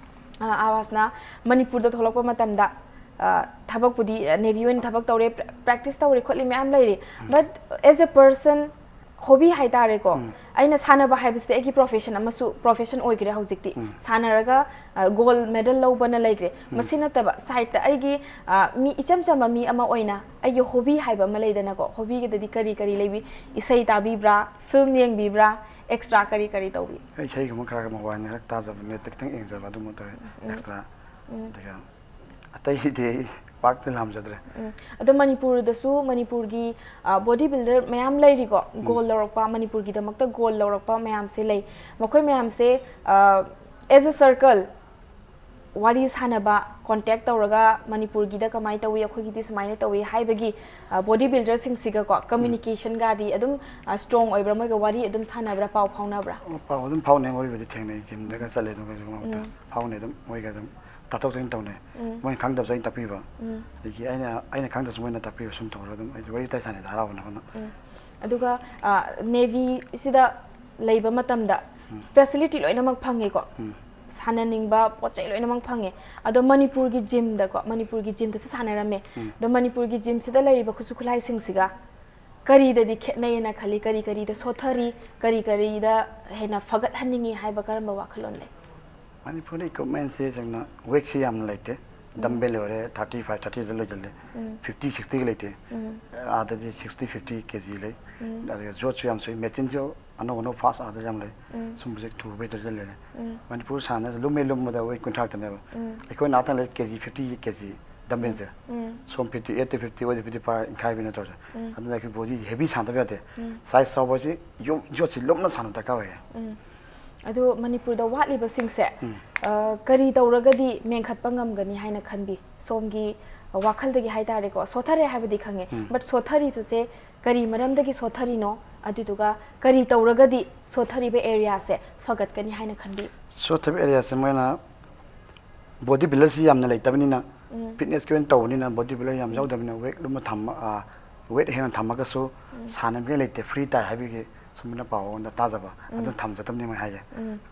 ꯑ, ꯑꯋꯥꯖꯅ ꯃꯅꯤꯄꯨꯔꯗ ꯊꯣꯛꯂꯛꯄ ꯃꯇꯝꯗ, ꯑ, ꯊꯕꯛꯄꯨꯗꯤ, ꯑ, ꯅꯦꯚꯤ ꯑꯣꯏꯅ ꯊꯕꯛ ꯇꯧꯔꯦ, ꯄ꯭ꯔ-, ꯄ꯭ꯔꯦꯛꯇꯤꯁ ꯇꯧꯔꯦ ꯈꯣꯠꯂꯤ ꯃꯌꯥꯝ ꯂꯩꯔꯤ, but as a person, hobby ꯍꯥꯏꯇꯥꯔꯦꯀꯣ, ꯑꯩꯅ ꯁꯥꯟꯅꯕ ꯍꯥꯏꯕꯁꯤꯗꯤ ꯑꯩꯒꯤ ꯄ꯭ꯔꯣꯐꯦꯁꯟ ꯑꯃꯁꯨ, ꯄ꯭ꯔꯣꯐꯦꯁꯟ ꯑꯣꯏꯈ꯭ꯔꯦ ꯍꯧꯖꯤꯛꯇꯤ꯫ ꯁꯥꯟꯅꯔꯒ, ꯑ, ꯒꯣꯜ ꯃꯦꯗꯜ ꯂꯧꯕꯅ ꯂꯩꯈ꯭ꯔꯦ꯫ ꯃꯁꯤ ꯅꯠꯇꯕ ꯁꯥꯏꯠꯇ ꯑꯩꯒꯤ, ꯑ, ꯃꯤ, ꯏꯆꯝ ꯆꯝꯕ ꯃꯤ ꯑꯃ ꯑꯣꯏꯅ ꯑꯩꯒꯤ ꯍꯣꯕꯤ ꯍꯥꯏꯕ ꯑꯃ ꯂꯩꯗꯅꯀꯣ, ꯍꯣꯕꯤꯒꯗꯗꯤ ꯀꯔꯤ ꯀꯔꯤ ꯂꯩꯕꯤ? ꯏꯁꯩ ꯇꯥꯕꯤꯕ꯭ꯔꯥ? ꯐꯤꯂꯝ ꯌꯦꯡꯕꯤꯕ꯭ꯔꯥ? ꯑꯦꯛꯁꯇ꯭ꯔꯥ ꯀꯔꯤ ꯀꯔꯤ ꯇꯧꯕꯤ? ꯑꯩ ꯏꯁꯩꯒꯨꯝꯕ ꯈꯔ ꯈꯔ ꯃꯣꯕꯥꯏꯜꯗ ꯈꯔ ꯇꯥꯖꯕ, ꯅꯦꯠꯇ ꯈꯤꯇꯪ ꯌꯦꯡꯖꯕ, ꯑꯗꯨꯃꯛ ꯇꯧꯋꯦ꯫ ꯑꯦꯛꯁꯇ꯭ꯔꯥ꯫ ꯑꯗꯨꯒ ꯑꯇꯩꯗꯤ ꯑꯩ ꯄꯥꯛꯇꯤ ꯂꯥꯝꯖꯗ꯭ꯔꯦ꯫ ꯎꯝ꯫ ꯑꯗꯣ ꯃꯅꯤꯄꯨꯔꯗꯁꯨ, ꯃꯅꯤꯄꯨꯔꯒꯤ, ꯑ, ꯕꯣꯗꯤ ꯕꯤꯜꯗꯔ ꯃꯌꯥꯝ ꯂꯩꯔꯤꯀꯣ, ꯒꯣꯜ ꯂꯧꯔꯛꯄ, ꯃꯅꯤꯄꯨꯔꯒꯤꯗꯃꯛꯇ ꯒꯣꯜ ꯂꯧꯔꯛꯄ ꯃꯌꯥꯝꯁꯦ ꯂꯩ꯫ ꯃꯈꯣꯏ ꯃꯌꯥꯝꯁꯦ, ꯑ, as a circle, ꯋꯥꯔꯤ ꯁꯥꯟꯅꯕ, ꯀꯣꯟꯇꯦꯛ ꯇꯧꯔꯒ ꯃꯅꯤꯄꯨꯔꯒꯤꯗ ꯀꯃꯥꯏꯅ ꯇꯧꯏ, ꯑꯩꯈꯣꯏꯒꯤꯗꯤ ꯁꯨꯃꯥꯏꯅ ꯇꯧꯏ ꯍꯥꯏꯕꯒꯤ ꯕꯣꯗꯤ ꯕꯤꯜꯗꯔꯁꯤꯡꯁꯤꯒꯀꯣ ꯀꯝꯃ꯭ꯌꯨꯅꯤꯀꯦꯁꯟꯒꯗꯤ ꯑꯗꯨꯝ ꯁ꯭ꯇ꯭ꯔꯣꯡ ꯑꯣꯏꯕ꯭ꯔꯥ? ꯃꯣꯏꯒ ꯋꯥꯔꯤ ꯑꯗꯨꯝ ꯁꯥꯟꯅꯕ꯭ꯔꯥ, ꯄꯥꯎ ꯐꯥꯎꯅꯕ꯭ꯔꯥ? ꯑꯣ, ꯄꯥꯎ ꯑꯗꯨꯝ ꯐꯥꯎꯅꯩ, ꯋꯥꯔꯤꯕꯨꯗꯤ ꯊꯦꯡꯅꯩ, ꯖꯤꯝꯗꯒ ꯆꯠꯂꯦ ꯑꯗꯨꯝ ꯑꯩꯈꯣꯏꯁꯨ ꯃꯔꯛ ꯃꯔꯛꯇ ꯐꯥꯎꯅꯩ ꯑꯗꯨꯝ, ꯃꯣꯏꯒ ꯑꯗꯨꯝ ꯇꯥꯊꯣꯛ ꯇꯥꯁꯤꯟ ꯇꯧꯅꯩ꯫ ꯃꯣꯏꯅ ꯈꯪꯗꯕꯁꯨ ꯑꯩꯅ ꯇꯥꯛꯄꯤꯕ, ꯑꯗꯒꯤ ꯑꯩꯅ ꯑꯩꯅ ꯈꯪꯗꯕꯁꯨ ꯃꯣꯏꯅ ꯇꯥꯛꯄꯤꯕ, ꯁꯨꯝ ꯇꯧꯔꯒ ꯑꯗꯨꯝ ꯑꯩꯁꯨ ꯋꯥꯔꯤ ꯋꯥꯇꯥꯏ ꯁꯥꯟꯅꯩꯗ ꯍꯔꯥꯎꯕꯅ ꯍꯣꯠꯅ꯫ ꯑꯗꯨꯒ ꯅꯦꯚꯤꯁꯤꯗ ꯂꯩꯕ ꯃꯇꯝꯗ ꯐꯦꯁꯤꯂꯤꯇꯤ ꯂꯣꯏꯅꯃꯛ ꯐꯪꯉꯦꯀꯣ, ꯁꯥꯟꯅꯅꯤꯡꯕ ꯄꯣꯠ ꯆꯩ ꯂꯣꯏꯅꯃꯛ ꯐꯪꯉꯦ꯫ ꯑꯗꯣ ꯃꯅꯤꯄꯨꯔꯒꯤ ꯖꯤꯝꯗꯀꯣ, ꯃꯅꯤꯄꯨꯔꯒꯤ ꯖꯤꯝꯗꯁꯨ ꯁꯥꯟꯅꯔꯝꯃꯦ꯫ ꯑꯗꯣ ꯃꯅꯤꯄꯨꯔꯒꯤ ꯖꯤꯝꯁꯤꯗ ꯂꯩꯔꯤꯕ ꯈꯨꯠꯁꯨ ꯈꯨꯠꯂꯥꯏꯁꯤꯡꯁꯤꯒ ꯀꯔꯤꯗꯗꯤ ꯈꯦꯠꯅꯩꯌꯦꯅ ꯈꯜꯂꯤ? ꯀꯔꯤ ꯀꯔꯤꯗ ꯁꯣꯠꯊꯔꯤ? ꯀꯔꯤ ꯀꯔꯤꯗ ꯍꯦꯟꯅ ꯐꯒꯠꯍꯟꯅꯤꯡꯉꯤ ꯍꯥꯏꯕ ꯀꯔꯝꯕ ꯋꯥꯈꯜꯂꯣꯟ ꯂꯩ? ꯃꯅꯤꯄꯨꯔꯗ ꯏꯀ꯭ꯋꯤꯞꯃꯦꯟꯁꯦ ꯆꯨꯝꯅ ꯋꯦꯠꯁꯦ ꯌꯥꯝꯅ ꯂꯩꯇꯦ꯫ ꯗꯝꯕꯦꯜ ꯑꯣꯏꯔꯦ, ꯊꯥꯔꯇꯤ ꯐꯥꯏꯚ, ꯊꯥꯔꯇꯤꯗ ꯂꯣꯏꯁꯤꯜꯂꯦ꯫ ꯐꯤꯐꯇꯤ, ꯁꯤꯛꯁꯇꯤꯒ ꯂꯩꯇꯦ꯫ ꯑꯥꯗꯗꯤ ꯁꯤꯛꯁꯇꯤ, ꯐꯤꯐꯇꯤ ꯀꯦ ꯖꯤ ꯂꯩ꯫ ꯑꯗꯨꯒ ꯌꯣꯠꯁꯨ ꯌꯥꯝ ꯁꯨꯏ, ꯃꯦꯆꯤꯟꯁꯨ ꯑꯅꯧ ꯑꯅꯧꯕ ꯐꯥꯁ ꯑꯥꯗ ꯌꯥꯝ ꯂꯩ꯫ ꯁꯨꯝꯕꯁꯦ ꯊꯨꯕꯩ ꯇꯧꯁꯤꯜꯂꯦ꯫ ꯃꯅꯤꯄꯨꯔ ꯁꯥꯟꯅꯁꯦ ꯂꯨꯝꯃꯦ, ꯂꯨꯝꯕꯗ ꯋꯦꯠ ꯀꯨꯟꯊ꯭ꯔꯥ ꯈꯛꯇꯅꯦꯕ꯫ ꯑꯩꯈꯣꯏꯅ ꯑꯥꯗ ꯂꯩ ꯀꯦ ꯖꯤ ꯐꯤꯐꯇꯤ ꯀꯦ ꯖꯤ ꯗꯝꯕꯦꯜꯁꯦ꯫ ꯁꯣꯝ ꯐꯤꯐꯇꯤ ꯑꯩꯠꯇ ꯐꯤꯐꯇꯤ, ꯑꯣꯏꯗ ꯐꯤꯐꯇꯤ ꯐꯥꯏꯚ ꯏꯟꯈꯥꯏꯕꯤ ꯅꯠꯇ꯭ꯔꯁꯦ꯫ ꯑꯗꯨꯅ ꯑꯩꯈꯣꯏ ꯕꯣꯗꯤ ꯍꯦꯚꯤ ꯁꯥꯟꯅꯗꯕ ꯌꯥꯗꯦ꯫ ꯁꯥꯏꯖ ꯆꯥꯎꯕꯁꯤ ꯌꯨꯝ ꯌꯣꯠꯁꯤ ꯂꯨꯝꯅ ꯁꯥꯟꯅꯕ ꯗꯔꯀꯥꯔ ꯑꯣꯏꯌꯦ꯫ ꯑꯗꯣ ꯃꯅꯤꯄꯨꯔꯗ ꯋꯥꯠꯂꯤꯕꯁꯤꯡꯁꯦ, ꯑ, ꯀꯔꯤ ꯇꯧꯔꯒꯗꯤ ꯃꯦꯟꯈꯠꯄ ꯉꯝꯒꯅꯤ ꯍꯥꯏꯅ ꯈꯟꯕꯤ? ꯁꯣꯝꯒꯤ ꯋꯥꯈꯜꯗꯒꯤ ꯍꯥꯏꯇꯥꯔꯦꯀꯣ, ꯁꯣꯊꯔꯦ ꯍꯥꯏꯕꯗꯤ ꯈꯪꯉꯦ, but ꯁꯣꯊꯔꯤꯕꯁꯦ ꯀꯔꯤ ꯃꯔꯝꯗꯒꯤ ꯁꯣꯊꯔꯤꯅꯣ? ꯑꯗꯨꯗꯨꯒ ꯀꯔꯤ ꯇꯧꯔꯒꯗꯤ ꯁꯣꯊꯔꯤꯕ ꯑꯦꯔꯤꯌꯥꯁꯦ ꯐꯒꯠꯀꯅꯤ ꯍꯥꯏꯅ ꯈꯟꯕꯤ? ꯁꯣꯊꯔꯤꯕ ꯑꯦꯔꯤꯌꯥꯁꯦ ꯃꯣꯏꯅ ꯕꯣꯗꯤ ꯕꯤꯜꯗꯔꯁꯤ ꯌꯥꯝꯅ ꯂꯩꯇꯕꯅꯤꯅ, ꯐꯤꯠꯅꯦꯁꯀꯤ ꯑꯣꯏꯅ ꯇꯧꯕꯅꯤꯅ ꯕꯣꯗꯤ ꯕꯤꯜꯗꯔ ꯌꯥꯝ ꯌꯥꯎꯗꯕꯅꯤꯅ ꯋꯦꯠ ꯂꯨꯝꯅ ꯊꯝꯕ, ꯋꯦꯠ ꯍꯦꯟꯅ ꯊꯝꯃꯒꯁꯨ ꯁꯥꯟꯅꯕꯒꯤ ꯂꯩꯇꯦ, ꯐ꯭ꯔꯤ ꯇꯥꯏ ꯍꯥꯏꯕꯒꯤ ꯁꯨꯝꯕꯅ ꯄꯥꯎ ꯑꯃꯗ ꯇꯥꯖꯕ, ꯑꯗꯨꯅ ꯊꯝꯖꯗꯕꯅꯤ ꯃꯣꯏ ꯍꯥꯏꯌꯦ꯫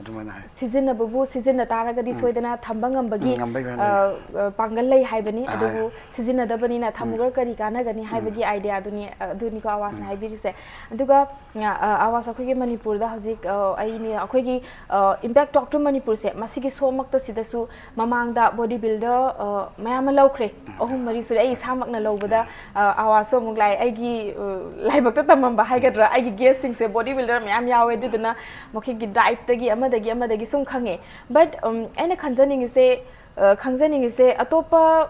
ꯑꯗꯨꯃꯥꯏꯅ ꯍꯥꯏ꯫ ꯁꯤꯖꯤꯟꯅꯕꯕꯨ ꯁꯤꯖꯤꯟꯅ ꯇꯥꯔꯒꯗꯤ ꯁꯣꯏꯗꯅ ꯊꯝꯕ ꯉꯝꯕꯒꯤ, ꯎꯝ, ꯉꯝꯕꯒꯤ ꯋꯥꯅꯤ꯫ ꯑ, ꯑ, ꯄꯥꯡꯒꯜ ꯂꯩ ꯍꯥꯏꯕꯅꯤ꯫ ꯑꯥ, ꯑꯗꯨꯕꯨ ꯁꯤꯖꯤꯟꯅꯗꯕꯅꯤꯅ ꯊꯝꯃꯨꯔ ꯀꯔꯤ ꯀꯥꯟꯅꯒꯅꯤ ꯍꯥꯏꯕꯒꯤ ꯑꯥꯏꯗꯤꯌꯥꯗꯨꯅꯤ, ꯑ, ꯑꯗꯨꯅꯤꯀꯣ ꯑꯋꯥꯁꯅ ꯍꯥꯏꯕꯤꯔꯤꯁꯦ꯫ ꯑꯗꯨꯒ, ꯑ, ꯑ, ꯑꯋꯥꯁ, ꯑꯩꯈꯣꯏꯒꯤ ꯃꯅꯤꯄꯨꯔꯗ ꯍꯧꯖꯤꯛ, ꯑ, ꯑꯩꯅꯦ, ꯑꯩꯈꯣꯏꯒꯤ, ꯑ, Impact Talk to ꯃꯅꯤꯄꯨꯔꯁꯦ, ꯃꯁꯤꯒꯤ ꯁꯣꯃꯛꯇꯁꯤꯗꯁꯨ ꯃꯃꯥꯡꯗ ꯕꯣꯗꯤ ꯕꯤꯜꯗꯔ, ꯑ, ꯃꯌꯥꯝ ꯑꯃ ꯂꯧꯈ꯭ꯔꯦ꯫ ꯑꯍꯨꯝ ꯃꯔꯤ ꯁꯨꯔꯦ꯫ ꯑꯩ ꯏꯁꯥꯃꯛꯅ ꯂꯧꯕꯗ, ꯑ, ꯑꯋꯥꯁꯁꯨ ꯑꯃꯨꯛ ꯂꯥꯛꯑꯦ꯫ ꯑꯩꯒꯤ, ꯑ, ꯂꯥꯏꯕꯛꯇ ꯇꯝꯃꯝꯕ ꯍꯥꯏꯒꯗ꯭ꯔꯥ, ꯑꯩꯒꯤ ꯒꯦꯁꯁꯤꯡꯁꯦ ꯕꯣꯗꯤ ꯕꯤꯜꯗꯔ ꯃꯌꯥꯝ ꯌꯥꯎꯋꯦ꯫ ꯑꯗꯨꯗꯨꯅ ꯃꯈꯣꯏꯒꯤ ꯗꯥꯏꯠꯇꯒꯤ ꯑꯃꯗꯒꯤ ꯑꯃꯗꯒꯤ ꯁꯨꯝ ꯈꯪꯉꯦ꯫ But, ꯎꯝ, ꯑꯩꯅ ꯈꯟꯖꯅꯤꯡꯉꯤꯁꯦ, ꯑ, ꯈꯪꯖꯅꯤꯡꯉꯤꯁꯦ, ꯑꯇꯣꯞꯄ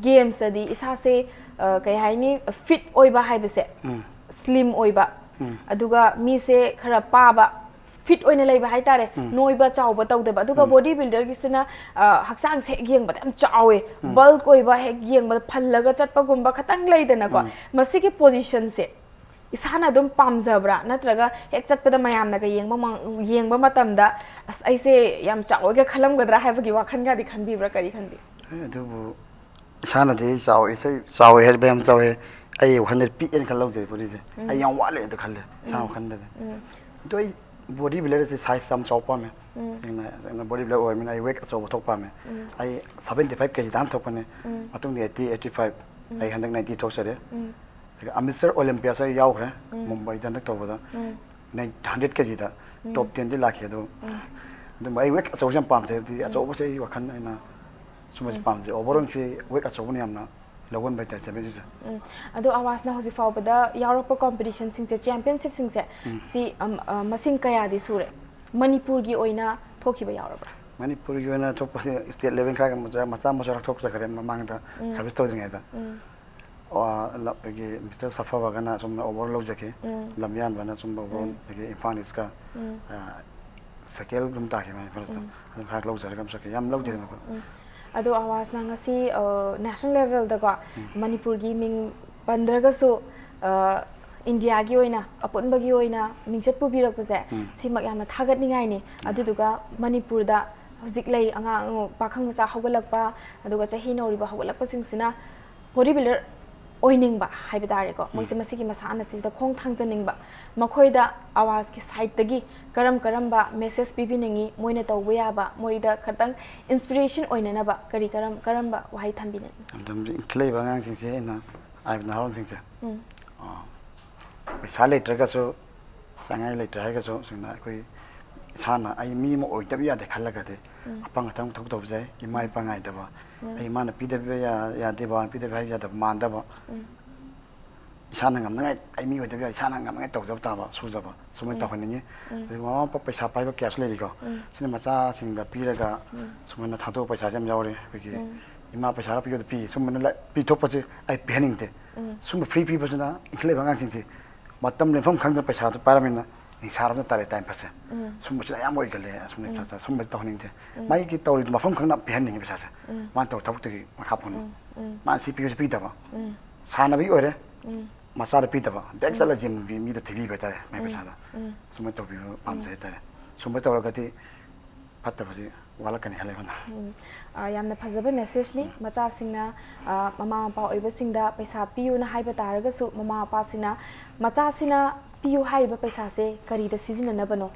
ꯒꯦꯝꯁꯇꯗꯤ ꯏꯁꯥꯁꯦ, ꯑ, ꯀꯩ ꯍꯥꯏꯅꯤ, ꯐꯤꯠ ꯑꯣꯏꯕ ꯍꯥꯏꯕꯁꯦ, ꯁ꯭ꯂꯤꯝ ꯑꯣꯏꯕ, ꯑꯗꯨꯒ ꯃꯤꯁꯦ ꯈꯔ ꯄꯥꯕ, ꯐꯤꯠ ꯑꯣꯏꯅ ꯂꯩꯕ ꯍꯥꯏꯇꯥꯔꯦ, ꯅꯣꯏꯕ ꯆꯥꯎꯕ ꯇꯧꯗꯕ꯫ ꯑꯗꯨꯒ ꯕꯣꯗꯤ ꯕꯤꯜꯗꯔꯒꯤꯁꯤꯅ ꯍꯛꯆꯥꯡꯁꯦ ꯍꯦꯛ ꯌꯦꯡꯕꯗ ꯌꯥꯝ ꯆꯥꯎꯋꯦ, ꯕꯜꯛ ꯑꯣꯏꯕ, ꯍꯦꯛ ꯌꯦꯡꯕꯗ ꯐꯜꯂꯒ ꯆꯠꯄꯒꯨꯝꯕ ꯈꯇꯪ ꯂꯩꯗꯅꯀꯣ꯫ ꯃꯁꯤꯒꯤ ꯄꯣꯖꯤꯁꯟꯁꯦ ꯏꯁꯥꯅ ꯑꯗꯨꯝ ꯄꯥꯝꯖꯕ꯭ꯔꯥ, ꯅꯠꯇ꯭ꯔꯒ ꯍꯦꯛ ꯆꯠꯄꯗ ꯃꯌꯥꯝꯅꯒ ꯌꯦꯡꯕ ꯃ- ꯌꯦꯡꯕ ꯃꯇꯝꯗ ꯑꯁ, ꯑꯩꯁꯦ ꯌꯥꯝ ꯆꯥꯎꯋꯦꯒ ꯈꯜꯂꯝꯒꯗ꯭ꯔꯥ ꯍꯥꯏꯕꯒꯤ ꯋꯥꯈꯜꯒꯗꯤ ꯈꯟꯕꯤꯕ꯭ꯔꯥ? ꯀꯔꯤ ꯈꯟꯕꯤ? ꯑꯦ, ꯑꯗꯨꯕꯨ ꯏꯁꯥꯅꯗꯤ ꯆꯥꯎꯋꯦ, ꯏꯁꯩ ꯆꯥꯎꯋꯦ ꯍꯥꯏꯔꯗꯤ ꯌꯥꯝ ꯆꯥꯎꯋꯦ, ꯑꯩ ꯋꯥꯈꯜꯗꯗꯤ ꯄꯤꯛꯑꯦꯅ ꯈꯜꯂ ꯂꯧꯖꯩ ꯕꯣꯗꯤꯁꯦ꯫ ꯑꯩ ꯌꯥꯝ ꯋꯥꯠꯂꯦ ꯑꯗꯨ ꯈꯜꯂꯦ ꯏꯁꯥ ꯋꯥꯈꯜꯗꯗꯤ꯫ ꯑꯗꯣ ꯑꯩ ꯕꯣꯗꯤ ꯕꯤꯜꯗꯔꯁꯦ ꯁꯥꯏꯖ ꯌꯥꯝ ꯆꯥꯎꯕ ꯄꯥꯝꯃꯦ꯫ ꯑꯩꯅ ꯕꯣꯗꯤ ꯕꯤꯜꯗꯔ ꯑꯣꯏꯔꯕꯅꯤꯅ ꯑꯩ ꯋꯦꯠ ꯑꯆꯧꯕ ꯊꯣꯛ ꯄꯥꯝꯃꯦ꯫ ꯑꯩ ꯁꯚꯦꯟꯇꯤ ꯐꯥꯏꯚ ꯀꯦꯖꯤ ꯇꯥꯅ ꯊꯣꯛꯄꯅꯦ꯫ ꯃꯇꯨꯡꯗꯤ ꯑꯩꯠꯇꯤ, ꯑꯩꯠꯇꯤ ꯐꯥꯏꯚ꯫ ꯑꯩ ꯍꯟꯗꯛ ꯅꯥꯏꯟꯇꯤ ꯊꯣꯛꯆꯔꯦ꯫ ꯑꯗꯨꯒ ꯑꯃꯤꯁꯇꯔ ꯑꯣꯂꯤꯝꯄꯤꯌꯥꯁꯨ ꯑꯩ ꯌꯥꯎꯈ꯭ꯔꯦ ꯃꯨꯝꯕꯥꯏꯗ ꯍꯟꯗꯛ ꯇꯧꯕꯗ꯫ ꯍꯟꯗ꯭ꯔꯦꯠ ꯀꯦꯖꯤꯗ ꯇꯣꯞ ꯇꯦꯟꯗꯤ ꯂꯥꯛꯈꯤ꯫ ꯑꯗꯣ ꯑꯗꯨꯝ ꯑꯩ ꯋꯦꯠ ꯑꯆꯧꯕꯁꯦ ꯌꯥꯝ ꯄꯥꯝꯖꯩ, ꯍꯥꯏꯕꯗꯤ ꯑꯆꯧꯕꯁꯦ ꯑꯩ ꯋꯥꯈꯜ ꯑꯩꯅ ꯁꯨꯝꯕꯁꯦ ꯄꯥꯝꯖꯩ꯫ ꯑꯣꯚꯔꯑꯣꯜꯁꯦ ꯋꯦꯠ ꯑꯆꯧꯕꯅ ꯌꯥꯝꯅ ꯂꯧꯒꯟꯕ ꯍꯥꯏꯇꯥꯔꯦ ꯆꯦꯝꯄꯤꯌꯟꯁꯤꯞꯁꯦ꯫ ꯎꯝ꯫ ꯑꯗꯣ ꯑꯋꯥꯖꯅ ꯍꯧꯖꯤꯛ ꯐꯥꯎꯕꯗ ꯌꯥꯎꯔꯛꯄ ꯀꯣꯝꯄꯤꯇꯤꯁꯟꯁꯤꯡꯁꯦ, ꯆꯦꯝꯄꯤꯌꯟꯁꯤꯞꯁꯤꯡꯁꯦ, ꯁꯤ ꯑꯝ, ꯑ, ꯃꯁꯤꯡ ꯀꯌꯥꯗꯤ ꯁꯨꯔꯦ? ꯃꯅꯤꯄꯨꯔꯒꯤ ꯑꯣꯏꯅ ꯊꯣꯛꯈꯤꯕ ꯌꯥꯎꯔꯕ꯭ꯔꯥ? ꯃꯅꯤꯄꯨꯔꯒꯤ ꯑꯣꯏꯅ ꯊꯣꯛꯄꯁꯦ ꯁ꯭ꯇꯦꯠ ꯂꯦꯚꯦꯜ ꯈꯔ ꯃꯆꯥ ꯃꯆꯥ ꯃꯆꯥ ꯊꯣꯛꯆꯈ꯭ꯔꯦ ꯃꯃꯥꯡꯗ ꯁꯥꯔꯚꯤꯁ ꯇꯧꯗ꯭ꯔꯤꯉꯩꯗ꯫ ꯑꯣ, ꯂ- ꯑꯩꯈꯣꯏꯒꯤ ꯃꯤꯁꯇꯔ ꯁꯐꯕꯒꯅ ꯑꯁꯨꯝꯅ ꯑꯣꯚꯔ ꯂꯧꯖꯈꯤ꯫ ꯂꯝꯌꯥꯟꯕꯅ ꯑꯁꯨꯝ ꯑꯣꯚꯔ, ꯑꯗꯒꯤ ꯏꯝꯐꯥꯜ ꯏꯁꯀ ꯁꯦꯀꯦꯜ ꯑꯗꯨꯝ ꯇꯥꯈꯤ ꯃꯥꯒꯤ ꯐꯥꯔꯁꯇ꯫ ꯑꯗꯨꯝ ꯈꯔ ꯂꯧꯖꯔꯒ ꯑꯗꯨꯝ ꯆꯠꯈꯤ, ꯌꯥꯝ ꯂꯧꯗꯦꯗꯅꯀꯣ꯫ ꯑꯗꯣ ꯑꯋꯥꯖꯅ ꯉꯁꯤ, ꯑ, ꯅꯦꯁꯅꯦꯜ ꯂꯦꯚꯦꯜꯗꯀꯣ ꯃꯅꯤꯄꯨꯔꯒꯤ ꯃꯤꯡ ꯄꯟꯗ꯭ꯔꯒꯁꯨ, ꯑ, ꯏꯟꯗꯤꯌꯥꯒꯤ ꯑꯣꯏꯅ, ꯑꯄꯨꯟꯕꯒꯤ ꯑꯣꯏꯅ ꯃꯤꯡꯆꯠ ꯄꯨꯕꯤꯔꯛꯄꯁꯦ, ꯁꯤꯃꯛ ꯌꯥꯝꯅ ꯊꯥꯒꯠꯅꯤꯡꯉꯥꯏꯅꯤ꯫ ꯑꯗꯨꯗꯨꯒ ꯃꯅꯤꯄꯨꯔꯗ ꯍꯧꯖꯤꯛ ꯂꯩ ꯑꯉꯥꯡ, ꯄꯥꯈꯪ ꯃꯆꯥ ꯍꯧꯒꯠꯂꯛꯄ, ꯑꯗꯨꯒ ꯆꯍꯤ ꯅꯧꯔꯤꯕ ꯍꯧꯒꯠꯂꯛꯄꯁꯤꯡꯁꯤꯅ ꯕꯣꯗꯤ ꯕꯤꯜꯗꯔ ꯑꯣꯏꯅꯤꯡꯕ ꯍꯥꯏꯕ ꯇꯥꯔꯦꯀꯣ, ꯃꯣꯏꯁꯦ ꯃꯁꯤꯒꯤ ꯃꯁꯥꯟꯅꯁꯤꯗ ꯈꯣꯡ ꯊꯥꯡꯖꯅꯤꯡꯕ, ꯃꯈꯣꯏꯗ ꯑꯋꯥꯖꯀꯤ ꯁꯥꯏꯠꯇꯒꯤ ꯀꯔꯝ ꯀꯔꯝꯕ ꯃꯦꯁꯦꯖ ꯄꯤꯕꯤꯅꯤꯡꯉꯤ, ꯃꯣꯏꯅ ꯇꯧꯕ ꯌꯥꯕ, ꯃꯣꯏꯗ ꯈꯇꯪ ꯏꯟꯁꯄꯤꯔꯦꯁꯟ ꯑꯣꯏꯅꯅꯕ ꯀꯔꯤ ꯀꯔꯝ ꯀꯔꯝꯕ ꯋꯥꯍꯩ ꯊꯝꯕꯤꯅꯤꯡꯉꯤ? ꯑꯗꯨꯝ ꯏꯟꯈꯠꯂꯛꯏꯕ ꯑꯉꯥꯡꯁꯤꯡꯁꯦ ꯑꯩꯅ ꯍꯥꯏꯕ ꯅꯍꯥꯔꯣꯟꯁꯤꯡꯁꯦ, ꯎꯝ꯫ ꯑ, ꯄꯩꯁꯥ ꯂꯩꯇ꯭ꯔꯒꯁꯨ, ꯆꯥꯅꯤꯡꯉꯥꯏ ꯂꯩꯇ꯭ꯔꯦ ꯍꯥꯏꯔꯒꯁꯨ, ꯁꯦꯡꯅ ꯑꯩꯈꯣꯏ ꯏꯁꯥꯅ ꯑꯩ ꯃꯤ ꯑꯃ ꯑꯣꯏꯗꯕ ꯌꯥꯗꯦ ꯈꯜꯂꯒꯗꯤ ꯑꯄꯪ ꯑꯊꯪ ꯊꯕꯛ ꯇꯧꯕꯁꯦ, ꯏꯃꯥ ꯏꯄꯥ ꯉꯥꯏꯗꯕ, ꯑꯩ ꯏꯃꯥꯅ ꯄꯤꯗꯕ ꯌꯥ- ꯌꯥꯗꯦ, ꯕꯕꯥꯅ ꯄꯤꯗꯕ ꯍꯥꯏꯕ ꯌꯥꯗꯕ, ꯃꯥꯟꯗꯕ, ꯏꯁꯥꯅ ꯉꯝꯅꯉꯥꯏ, ꯑꯩ ꯃꯤ ꯑꯣꯏꯗꯕ ꯌꯥꯗꯦ, ꯏꯁꯥꯅ ꯉꯝꯅꯉꯥꯏ ꯇꯧꯖꯕ ꯇꯥꯕ, ꯁꯨꯖꯕ, ꯁꯨꯃꯥꯏꯅ ꯇꯧꯍꯟꯅꯤꯡꯉꯤ꯫ ꯑꯗꯨꯒ ꯃꯃꯥ ꯃꯄꯥ ꯄꯩꯁꯥ ꯄꯥꯏꯕ ꯀꯌꯥꯁꯨ ꯂꯩꯔꯤꯀꯣ, ꯁꯤꯅ ꯃꯆꯥꯁꯤꯡꯗ ꯄꯤꯔꯒ ꯁꯨꯃꯥꯏꯅ ꯊꯥꯗꯣꯛꯄ ꯄꯩꯁꯥꯁꯦ ꯌꯥꯝ ꯌꯥꯎꯔꯦ꯫ ꯑꯩꯈꯣꯏꯒꯤ ꯏꯃꯥ ꯄꯩꯁꯥ ꯈꯔ ꯄꯤꯕꯗ ꯄꯤ, ꯁꯨꯝꯕꯅ ꯂꯥꯏ- ꯄꯤꯊꯣꯛꯄꯁꯦ ꯑꯩ ꯄꯤꯍꯟꯅꯤꯡꯗꯦ꯫ ꯁꯨꯝꯕ ꯐ꯭ꯔꯤ ꯄꯤꯕꯁꯤꯅ ꯏꯟꯈꯠꯂꯛꯏꯕ ꯑꯉꯥꯡꯁꯤꯡꯁꯤ ꯃꯇꯝ ꯂꯦꯟꯐꯝ ꯈꯪꯗꯅ ꯄꯩꯁꯥꯗꯨ ꯄꯥꯏꯔꯕꯅꯤꯅ ꯅꯤꯡꯁꯥꯔꯣꯝꯗ ꯇꯥꯔꯦ ꯇꯥꯏꯝ ꯄꯥꯁꯁꯦ꯫ ꯁꯨꯝꯕꯁꯤꯅ ꯑꯌꯥꯝꯕ ꯑꯣꯏꯒꯜꯂꯦ꯫ ꯑꯁꯨꯝꯕ ꯁꯨꯝꯕꯁꯤ ꯇꯧꯍꯟꯅꯤꯡꯗꯦ꯫ ꯃꯥꯒꯤ ꯇꯧꯔꯤꯕ ꯃꯐꯝ ꯈꯪꯅ ꯄꯤꯍꯟꯅꯤꯡꯉꯤ ꯄꯩꯁꯥꯁꯦ꯫ ꯃꯥꯅ ꯇꯧꯔꯤ ꯊꯕꯛꯇꯨꯒꯤ ꯃꯈꯥ ꯄꯣꯟꯅ꯫ ꯃꯥꯅ ꯁꯤ ꯄꯤꯌꯨꯁꯨ ꯄꯤꯗꯕ꯫ ꯁꯥꯟꯅꯕꯒꯤ ꯑꯣꯏꯔꯦ꯫ ꯃꯆꯥꯗ ꯄꯤꯗꯕ꯫ ꯗꯥꯏꯔꯦꯛ ꯆꯠꯂ ꯖꯤꯝꯒꯤ ꯃꯤꯗ ꯊꯤꯕꯤꯕ ꯍꯥꯏꯇꯥꯔꯦ, ꯃꯥꯏ ꯄꯩꯁꯥꯗ꯫ ꯁꯨꯃꯥꯏꯅ ꯇꯧꯕꯤꯕ ꯄꯥꯝꯖꯩ ꯍꯥꯏꯇꯥꯔꯦ꯫ ꯁꯨꯃꯥꯏꯅ ꯇꯧꯔꯒꯗꯤ ꯐꯠꯇꯕꯁꯤ ꯋꯥꯠꯂꯛꯀꯅꯤ ꯈꯜꯂꯦ ꯑꯩꯉꯣꯟꯗ꯫ ꯎꯝ, ꯑ, ꯌꯥꯝꯅ ꯐꯖꯕ ꯃꯦꯁꯦꯖꯅꯤ꯫ ꯃꯆꯥꯁꯤꯡꯅ, ꯑ, ꯃꯃꯥ ꯃꯄꯥ ꯑꯣꯏꯕꯁꯤꯡꯗ ꯄꯩꯁꯥ ꯄꯤꯌꯨꯅ ꯍꯥꯏꯕ ꯇꯥꯔꯒꯁꯨ, ꯃꯃꯥ ꯃꯄꯥꯁꯤꯡꯅ ꯃꯆꯥꯁꯤꯅ ꯄꯤꯌꯨ ꯍꯥꯏꯔꯤꯕ ꯄꯩꯁꯥꯁꯦ ꯀꯔꯤꯗ ꯁꯤꯖꯤꯟꯅꯅꯕꯅꯣ?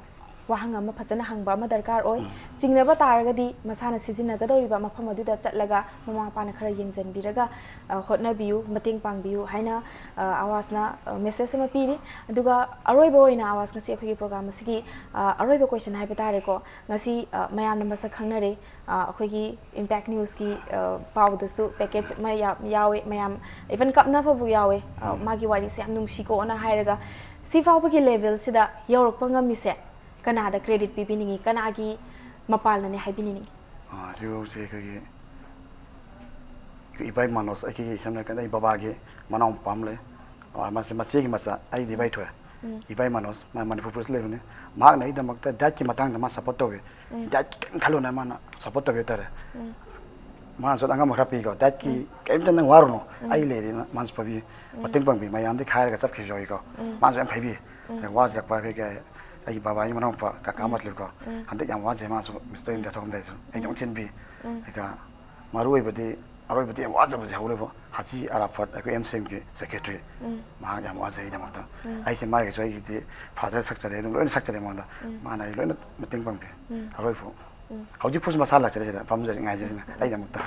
ꯋꯥꯍꯪ ꯑꯃ ꯐꯖꯅ ꯍꯪꯕ ꯑꯃ ꯗꯔꯀꯥꯔ ꯑꯣꯏ꯫ ꯆꯤꯡꯅꯕ ꯇꯥꯔꯒꯗꯤ ꯃꯁꯥꯅ ꯁꯤꯖꯤꯟꯅꯒꯗꯧꯔꯤꯕ ꯃꯐꯝ ꯑꯗꯨꯗ ꯆꯠꯂꯒ ꯃꯃꯥ ꯃꯄꯥꯅ ꯈꯔ ꯌꯦꯡꯁꯤꯟꯕꯤꯔꯒ, ꯑ, ꯍꯣꯠꯅꯕꯤꯌꯨ, ꯃꯇꯦꯡ ꯄꯥꯡꯕꯤꯌꯨ ꯍꯥꯏꯅ, ꯑ, ꯑꯋꯥꯖꯅ, ꯑ, ꯃꯦꯁꯦꯖ ꯑꯃ ꯄꯤꯔꯤ꯫ ꯑꯗꯨꯒ ꯑꯔꯣꯏꯕ ꯑꯣꯏꯅ ꯑꯋꯥꯖ ꯉꯁꯤ ꯑꯩꯈꯣꯏꯒꯤ ꯄ꯭ꯔꯣꯒ꯭ꯔꯥꯝ ꯑꯁꯤꯒꯤ, ꯑ, ꯑꯔꯣꯏꯕ ꯀꯣꯏꯁꯟ ꯍꯥꯏꯕ ꯇꯥꯔꯦꯀꯣ꯫ ꯉꯁꯤ, ꯑ, ꯃꯌꯥꯝꯅ ꯃꯁꯛ ꯈꯪꯅꯔꯦ꯫ ꯑ, ꯑꯩꯈꯣꯏꯒꯤ ꯏꯝꯄꯦꯛ ꯅ꯭ꯌꯨꯁꯀꯤ, ꯑ, ꯄꯥꯎꯗꯁꯨ ꯄꯦꯀꯦꯖ ꯑꯃ ꯌꯥ-, ꯌꯥꯎꯋꯦ, ꯃꯌꯥꯝ ꯏꯚꯟ ꯀꯞꯅꯕꯕꯨ ꯌꯥꯎꯋꯦ꯫ ꯑ, ꯃꯥꯒꯤ ꯋꯥꯔꯤꯁꯦ ꯌꯥꯝ ꯅꯨꯡꯁꯤꯀꯣꯅ ꯍꯥꯏꯔꯒ ꯁꯤ ꯐꯥꯎꯕꯒꯤ ꯂꯦꯚꯦꯜꯁꯤꯗ ꯌꯧꯔꯛꯄ ꯉꯝꯃꯤꯁꯦ ꯀꯅꯥꯗ ꯀ꯭ꯔꯦꯗꯤꯠ ꯄꯤꯕꯤꯅꯤꯡꯉꯤ, ꯀꯅꯥꯒꯤ ꯃꯄꯥꯜꯅꯅꯦ ꯍꯥꯏꯕꯤꯅꯤꯡꯉꯤ? ꯑ, ꯁꯤꯐꯥꯎꯁꯦ ꯑꯩꯈꯣꯏꯒꯤ, ꯑꯩꯈꯣꯏ ꯏꯕꯥꯏ ꯃꯥꯅꯣꯁ, ꯑꯩꯒꯤ ꯁꯝꯅ ꯍꯥꯏꯔꯀꯥꯟꯗ ꯑꯩ ꯕꯕꯥꯒꯤ ꯃꯅꯥꯎ ꯅꯨꯄꯥ ꯑꯃ ꯂꯩ꯫ ꯑ, ꯃꯥꯁꯦ ꯃꯆꯦꯒꯤ ꯃꯆꯥ, ꯑꯩꯗꯤ ꯏꯕꯥꯏ ꯊꯣꯛꯑꯦ꯫ ꯏꯕꯥꯏ ꯃꯅꯣꯁ, ꯃꯥ ꯃꯅꯤꯄꯨꯔ ꯄꯨꯂꯤꯁ ꯂꯩꯕꯅꯤ꯫ ꯃꯍꯥꯛꯅ ꯑꯩꯒꯤꯗꯃꯛꯇ ꯗꯥꯏꯠꯀꯤ ꯃꯇꯥꯡꯗ ꯃꯥ ꯁꯞꯄꯣꯔꯠ ꯇꯧꯋꯤ꯫ ꯗꯥꯏꯠꯀꯤ ꯀꯔꯤꯝ ꯈꯜꯂꯨꯅ ꯃꯥꯅ ꯁꯞꯄꯣꯔꯠ ꯇꯧꯕꯤ ꯍꯥꯏꯇꯥꯔꯦ꯫ ꯃꯥꯅꯁꯨ ꯑꯉꯝꯕ ꯈꯔ ꯄꯤꯀꯣ, ꯗꯥꯏꯠꯀꯤ ꯀꯔꯤꯝꯇ ꯅꯪ ꯋꯥꯔꯨꯅꯨ, ꯑꯩ ꯂꯩꯔꯤꯅ ꯃꯥꯅꯁꯨ ꯄꯥꯕꯤ, ꯃꯇꯦꯡ ꯄꯥꯡꯕꯤ, ꯃꯌꯥꯝꯗꯒꯤ ꯈꯥꯏꯔꯒ ꯆꯠꯈꯤꯕꯁꯨ ꯌꯥꯎꯏꯀꯣ꯫ ꯃꯥꯅꯁꯨ ꯌꯥꯝ ꯐꯩꯕꯤ꯫ ꯋꯥꯖꯔꯛꯄ ꯑꯩꯈꯣꯏꯒꯤ ꯑꯩꯒꯤ ꯕꯕꯥꯒꯤ ꯃꯅꯥꯎꯄꯥ ꯀꯀꯥ ꯃꯇꯂꯤꯞꯀꯣ, ꯍꯟꯗꯛ ꯌꯥꯝ ꯋꯥꯖꯩ, ꯃꯥꯁꯨ ꯃꯤꯁꯇꯔ ꯏꯟꯗꯤꯌꯥ ꯊꯣꯛꯑꯝꯗꯥꯏꯁꯨ ꯑꯩ ꯑꯗꯨꯝ ꯊꯤꯟꯕꯤ꯫ ꯑꯗꯨꯒ ꯃꯔꯨ ꯑꯣꯏꯕꯗꯤ, ꯑꯔꯣꯏꯕꯗꯤ ꯌꯥꯝ ꯋꯥꯖꯕꯁꯦ ꯍꯧꯔꯦꯕ, ꯍꯥꯖꯤ ꯑꯔꯥꯐꯠ, ꯑꯩꯈꯣꯏ ꯑꯦꯝ ꯁꯤ ꯑꯦꯝꯒꯤ ꯁꯦꯀ꯭ꯔꯦꯇꯔꯤ꯫ ꯃꯍꯥꯛ ꯌꯥꯝ ꯋꯥꯖꯩ ꯑꯩꯒꯤꯗꯃꯛꯇ꯫ ꯑꯩꯁꯦ ꯃꯥꯒꯤꯁꯨ ꯑꯩꯒꯤꯗꯤ ꯐꯥꯗꯔ ꯁꯛꯆꯔꯦ, ꯑꯗꯨꯝ ꯂꯣꯏꯅ ꯁꯛꯆꯔꯦ ꯃꯉꯣꯟꯗ꯫ ꯃꯥꯅ ꯑꯩ ꯂꯣꯏꯅ ꯃꯇꯦꯡ ꯄꯥꯡꯕꯤ꯫ ꯑꯔꯣꯏꯐꯥꯎ꯫ ꯍꯧꯖꯤꯛ ꯐꯥꯎꯁꯨ ꯃꯁꯥ ꯂꯥꯛꯆꯔꯤꯁꯤꯅ, ꯐꯝꯖꯔꯤ, ꯉꯥꯏꯖꯔꯤꯁꯤꯅ ꯑꯩꯒꯤꯗꯃꯛꯇ꯫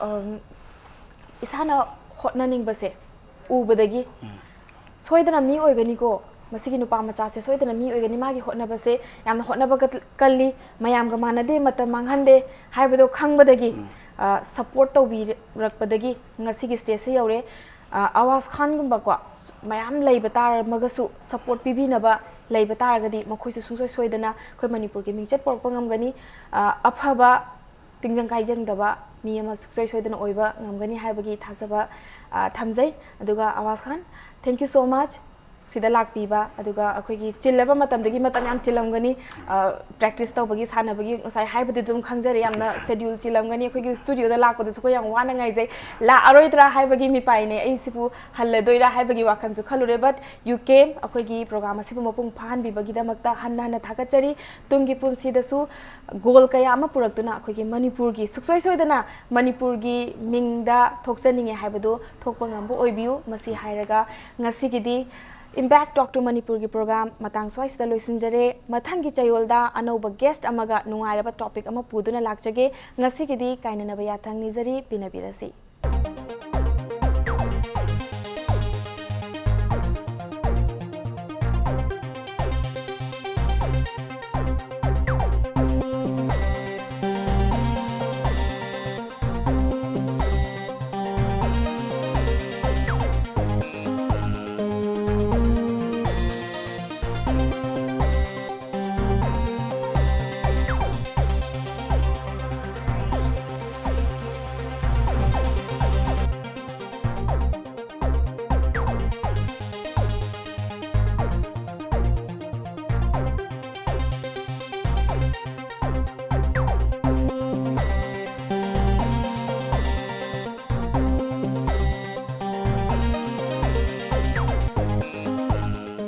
ꯑꯝ, ꯏꯁꯥꯅ ꯍꯣꯠꯅꯅꯤꯡꯕꯁꯦ ꯎꯕꯗꯒꯤ ꯁꯣꯏꯗꯅ ꯃꯤ ꯑꯣꯏꯒꯅꯤꯀꯣ, ꯃꯁꯤꯒꯤ ꯅꯨꯄꯥ ꯃꯆꯥꯁꯦ ꯁꯣꯏꯗꯅ ꯃꯤ ꯑꯣꯏꯒꯅꯤ, ꯃꯥꯒꯤ ꯍꯣꯠꯅꯕꯁꯦ ꯌꯥꯝꯅ ꯍꯣꯠꯅꯕ ꯀꯠ-, ꯀꯜꯂꯤ, ꯃꯌꯥꯝꯒ ꯃꯥꯟꯅꯗꯦ, ꯃꯇꯝ ꯃꯥꯡꯍꯟꯗꯦ ꯍꯥꯏꯕꯗꯣ ꯈꯪꯕꯗꯒꯤ, ꯑ, ꯁꯞꯄꯣꯔꯠ ꯇꯧꯕꯤꯔꯛꯄꯗꯒꯤ ꯉꯁꯤꯒꯤ ꯁ꯭ꯇꯦꯖꯁꯦ ꯌꯧꯔꯦ꯫ ꯑ, ꯑꯋꯥꯖ ꯈꯥꯟꯒꯨꯝꯕꯀꯣ, ꯃꯌꯥꯝ ꯂꯩꯕ ꯇꯥꯔꯝꯃꯒꯁꯨ, ꯁꯞꯄꯣꯔꯠ ꯄꯤꯕꯤꯅꯕ ꯂꯩꯕ ꯇꯥꯔꯒꯗꯤ ꯃꯈꯣꯏꯁꯨ ꯁꯨꯡꯁꯣꯏ ꯁꯣꯏꯗꯅ ꯑꯩꯈꯣꯏ ꯃꯅꯤꯄꯨꯔꯒꯤ ꯃꯤꯡꯆꯠ ꯄꯨꯔꯛꯄ ꯉꯝꯒꯅꯤ꯫ ꯑ, ꯑꯐꯕ ꯇꯤꯡꯖꯪ ꯀꯥꯏꯖꯪꯗꯕ ꯃꯤ ꯑꯃ ꯁꯨꯡꯁꯣꯏ ꯁꯣꯏꯗꯅ ꯑꯣꯏꯕ ꯉꯝꯒꯅꯤ ꯍꯥꯏꯕꯒꯤ ꯊꯥꯖꯕ, ꯑ, ꯊꯝꯖꯩ꯫ ꯑꯗꯨꯒ ꯑꯋꯥꯖ ꯈꯥꯟ, thank you so much꯫ ꯁꯤꯗ ꯂꯥꯛꯄꯤꯕ, ꯑꯗꯨꯒ ꯑꯩꯈꯣꯏꯒꯤ ꯆꯤꯜꯂꯕ ꯃꯇꯝꯗꯒꯤ, ꯃꯇꯝ ꯌꯥꯝ ꯆꯤꯜꯂꯝꯒꯅꯤ, ꯄ꯭ꯔꯦꯛꯇꯤꯁ ꯇꯧꯕꯒꯤ, ꯁꯥꯟꯅꯕꯒꯤ, ꯉꯁꯥꯏ ꯍꯥꯏꯕꯗꯤ ꯑꯗꯨꯝ ꯈꯪꯖꯔꯦ, ꯌꯥꯝꯅ ꯁꯦꯗ꯭ꯌꯨꯜ ꯆꯤꯜꯂꯝꯒꯅꯤ꯫ ꯑꯩꯈꯣꯏꯒꯤ ꯁ꯭ꯇꯨꯗꯤꯑꯣꯗ ꯂꯥꯛꯄꯗꯁꯨ ꯑꯩꯈꯣꯏ ꯌꯥꯝ ꯋꯥꯅ ꯉꯥꯏꯖꯩ꯫ ꯂꯥꯛꯑꯔꯣꯏꯗ꯭ꯔꯥ ꯍꯥꯏꯕꯒꯤ ꯃꯤꯄꯥꯏꯅꯦ, ꯑꯩꯁꯤꯕꯨ ꯍꯜꯂꯗꯣꯏꯔꯥ ꯍꯥꯏꯕꯒꯤ ꯋꯥꯈꯜꯁꯨ ꯈꯜꯂꯨꯔꯦ꯫ But you came, ꯑꯩꯈꯣꯏꯒꯤ ꯄ꯭ꯔꯣꯒ꯭ꯔꯥꯝ ꯑꯁꯤꯕꯨ ꯃꯄꯨꯡ ꯐꯥꯍꯟꯕꯤꯕꯒꯤꯗꯃꯛꯇ ꯍꯟꯅ ꯍꯟꯅ ꯊꯥꯒꯠꯆꯔꯤ꯫ ꯇꯨꯡꯒꯤ ꯄꯨꯟꯁꯤꯗꯁꯨ ꯒꯣꯜ ꯀꯌꯥ ꯑꯃ ꯄꯨꯔꯛꯇꯨꯅ ꯑꯩꯈꯣꯏꯒꯤ ꯃꯅꯤꯄꯨꯔꯒꯤ, ꯁꯨꯡꯁꯣꯏ ꯁꯣꯏꯗꯅ ꯃꯅꯤꯄꯨꯔꯒꯤ ꯃꯤꯡꯗ ꯊꯣꯛꯆꯅꯤꯡꯉꯦ ꯍꯥꯏꯕꯗꯨ ꯊꯣꯛꯄ ꯉꯝꯕ ꯑꯣꯏꯕꯤꯌꯨ꯫ ꯃꯁꯤ ꯍꯥꯏꯔꯒ ꯉꯁꯤꯒꯤꯗꯤ Impact Talk to ꯃꯅꯤꯄꯨꯔꯒꯤ ꯄ꯭ꯔꯣꯒ꯭ꯔꯥꯝ ꯃꯇꯥꯡ ꯁ꯭ꯋꯥꯏꯁꯤꯗ ꯂꯣꯏꯁꯤꯟꯖꯔꯦ꯫ ꯃꯊꯪꯒꯤ ꯆꯌꯣꯜꯗ ꯑꯅꯧꯕ ꯒꯦꯁ꯭ꯠ ꯑꯃꯒ ꯅꯨꯡꯉꯥꯏꯔꯕ ꯇꯣꯄꯤꯛ ꯑꯃ ꯄꯨꯗꯨꯅ ꯂꯥꯛꯆꯒꯦ꯫ ꯉꯁꯤꯒꯤꯗꯤ ꯀꯥꯏꯅꯅꯕ ꯌꯥꯊꯪ ꯅꯤꯖꯔꯤ꯫ ꯄꯤꯅꯕꯤꯔꯁꯤ꯫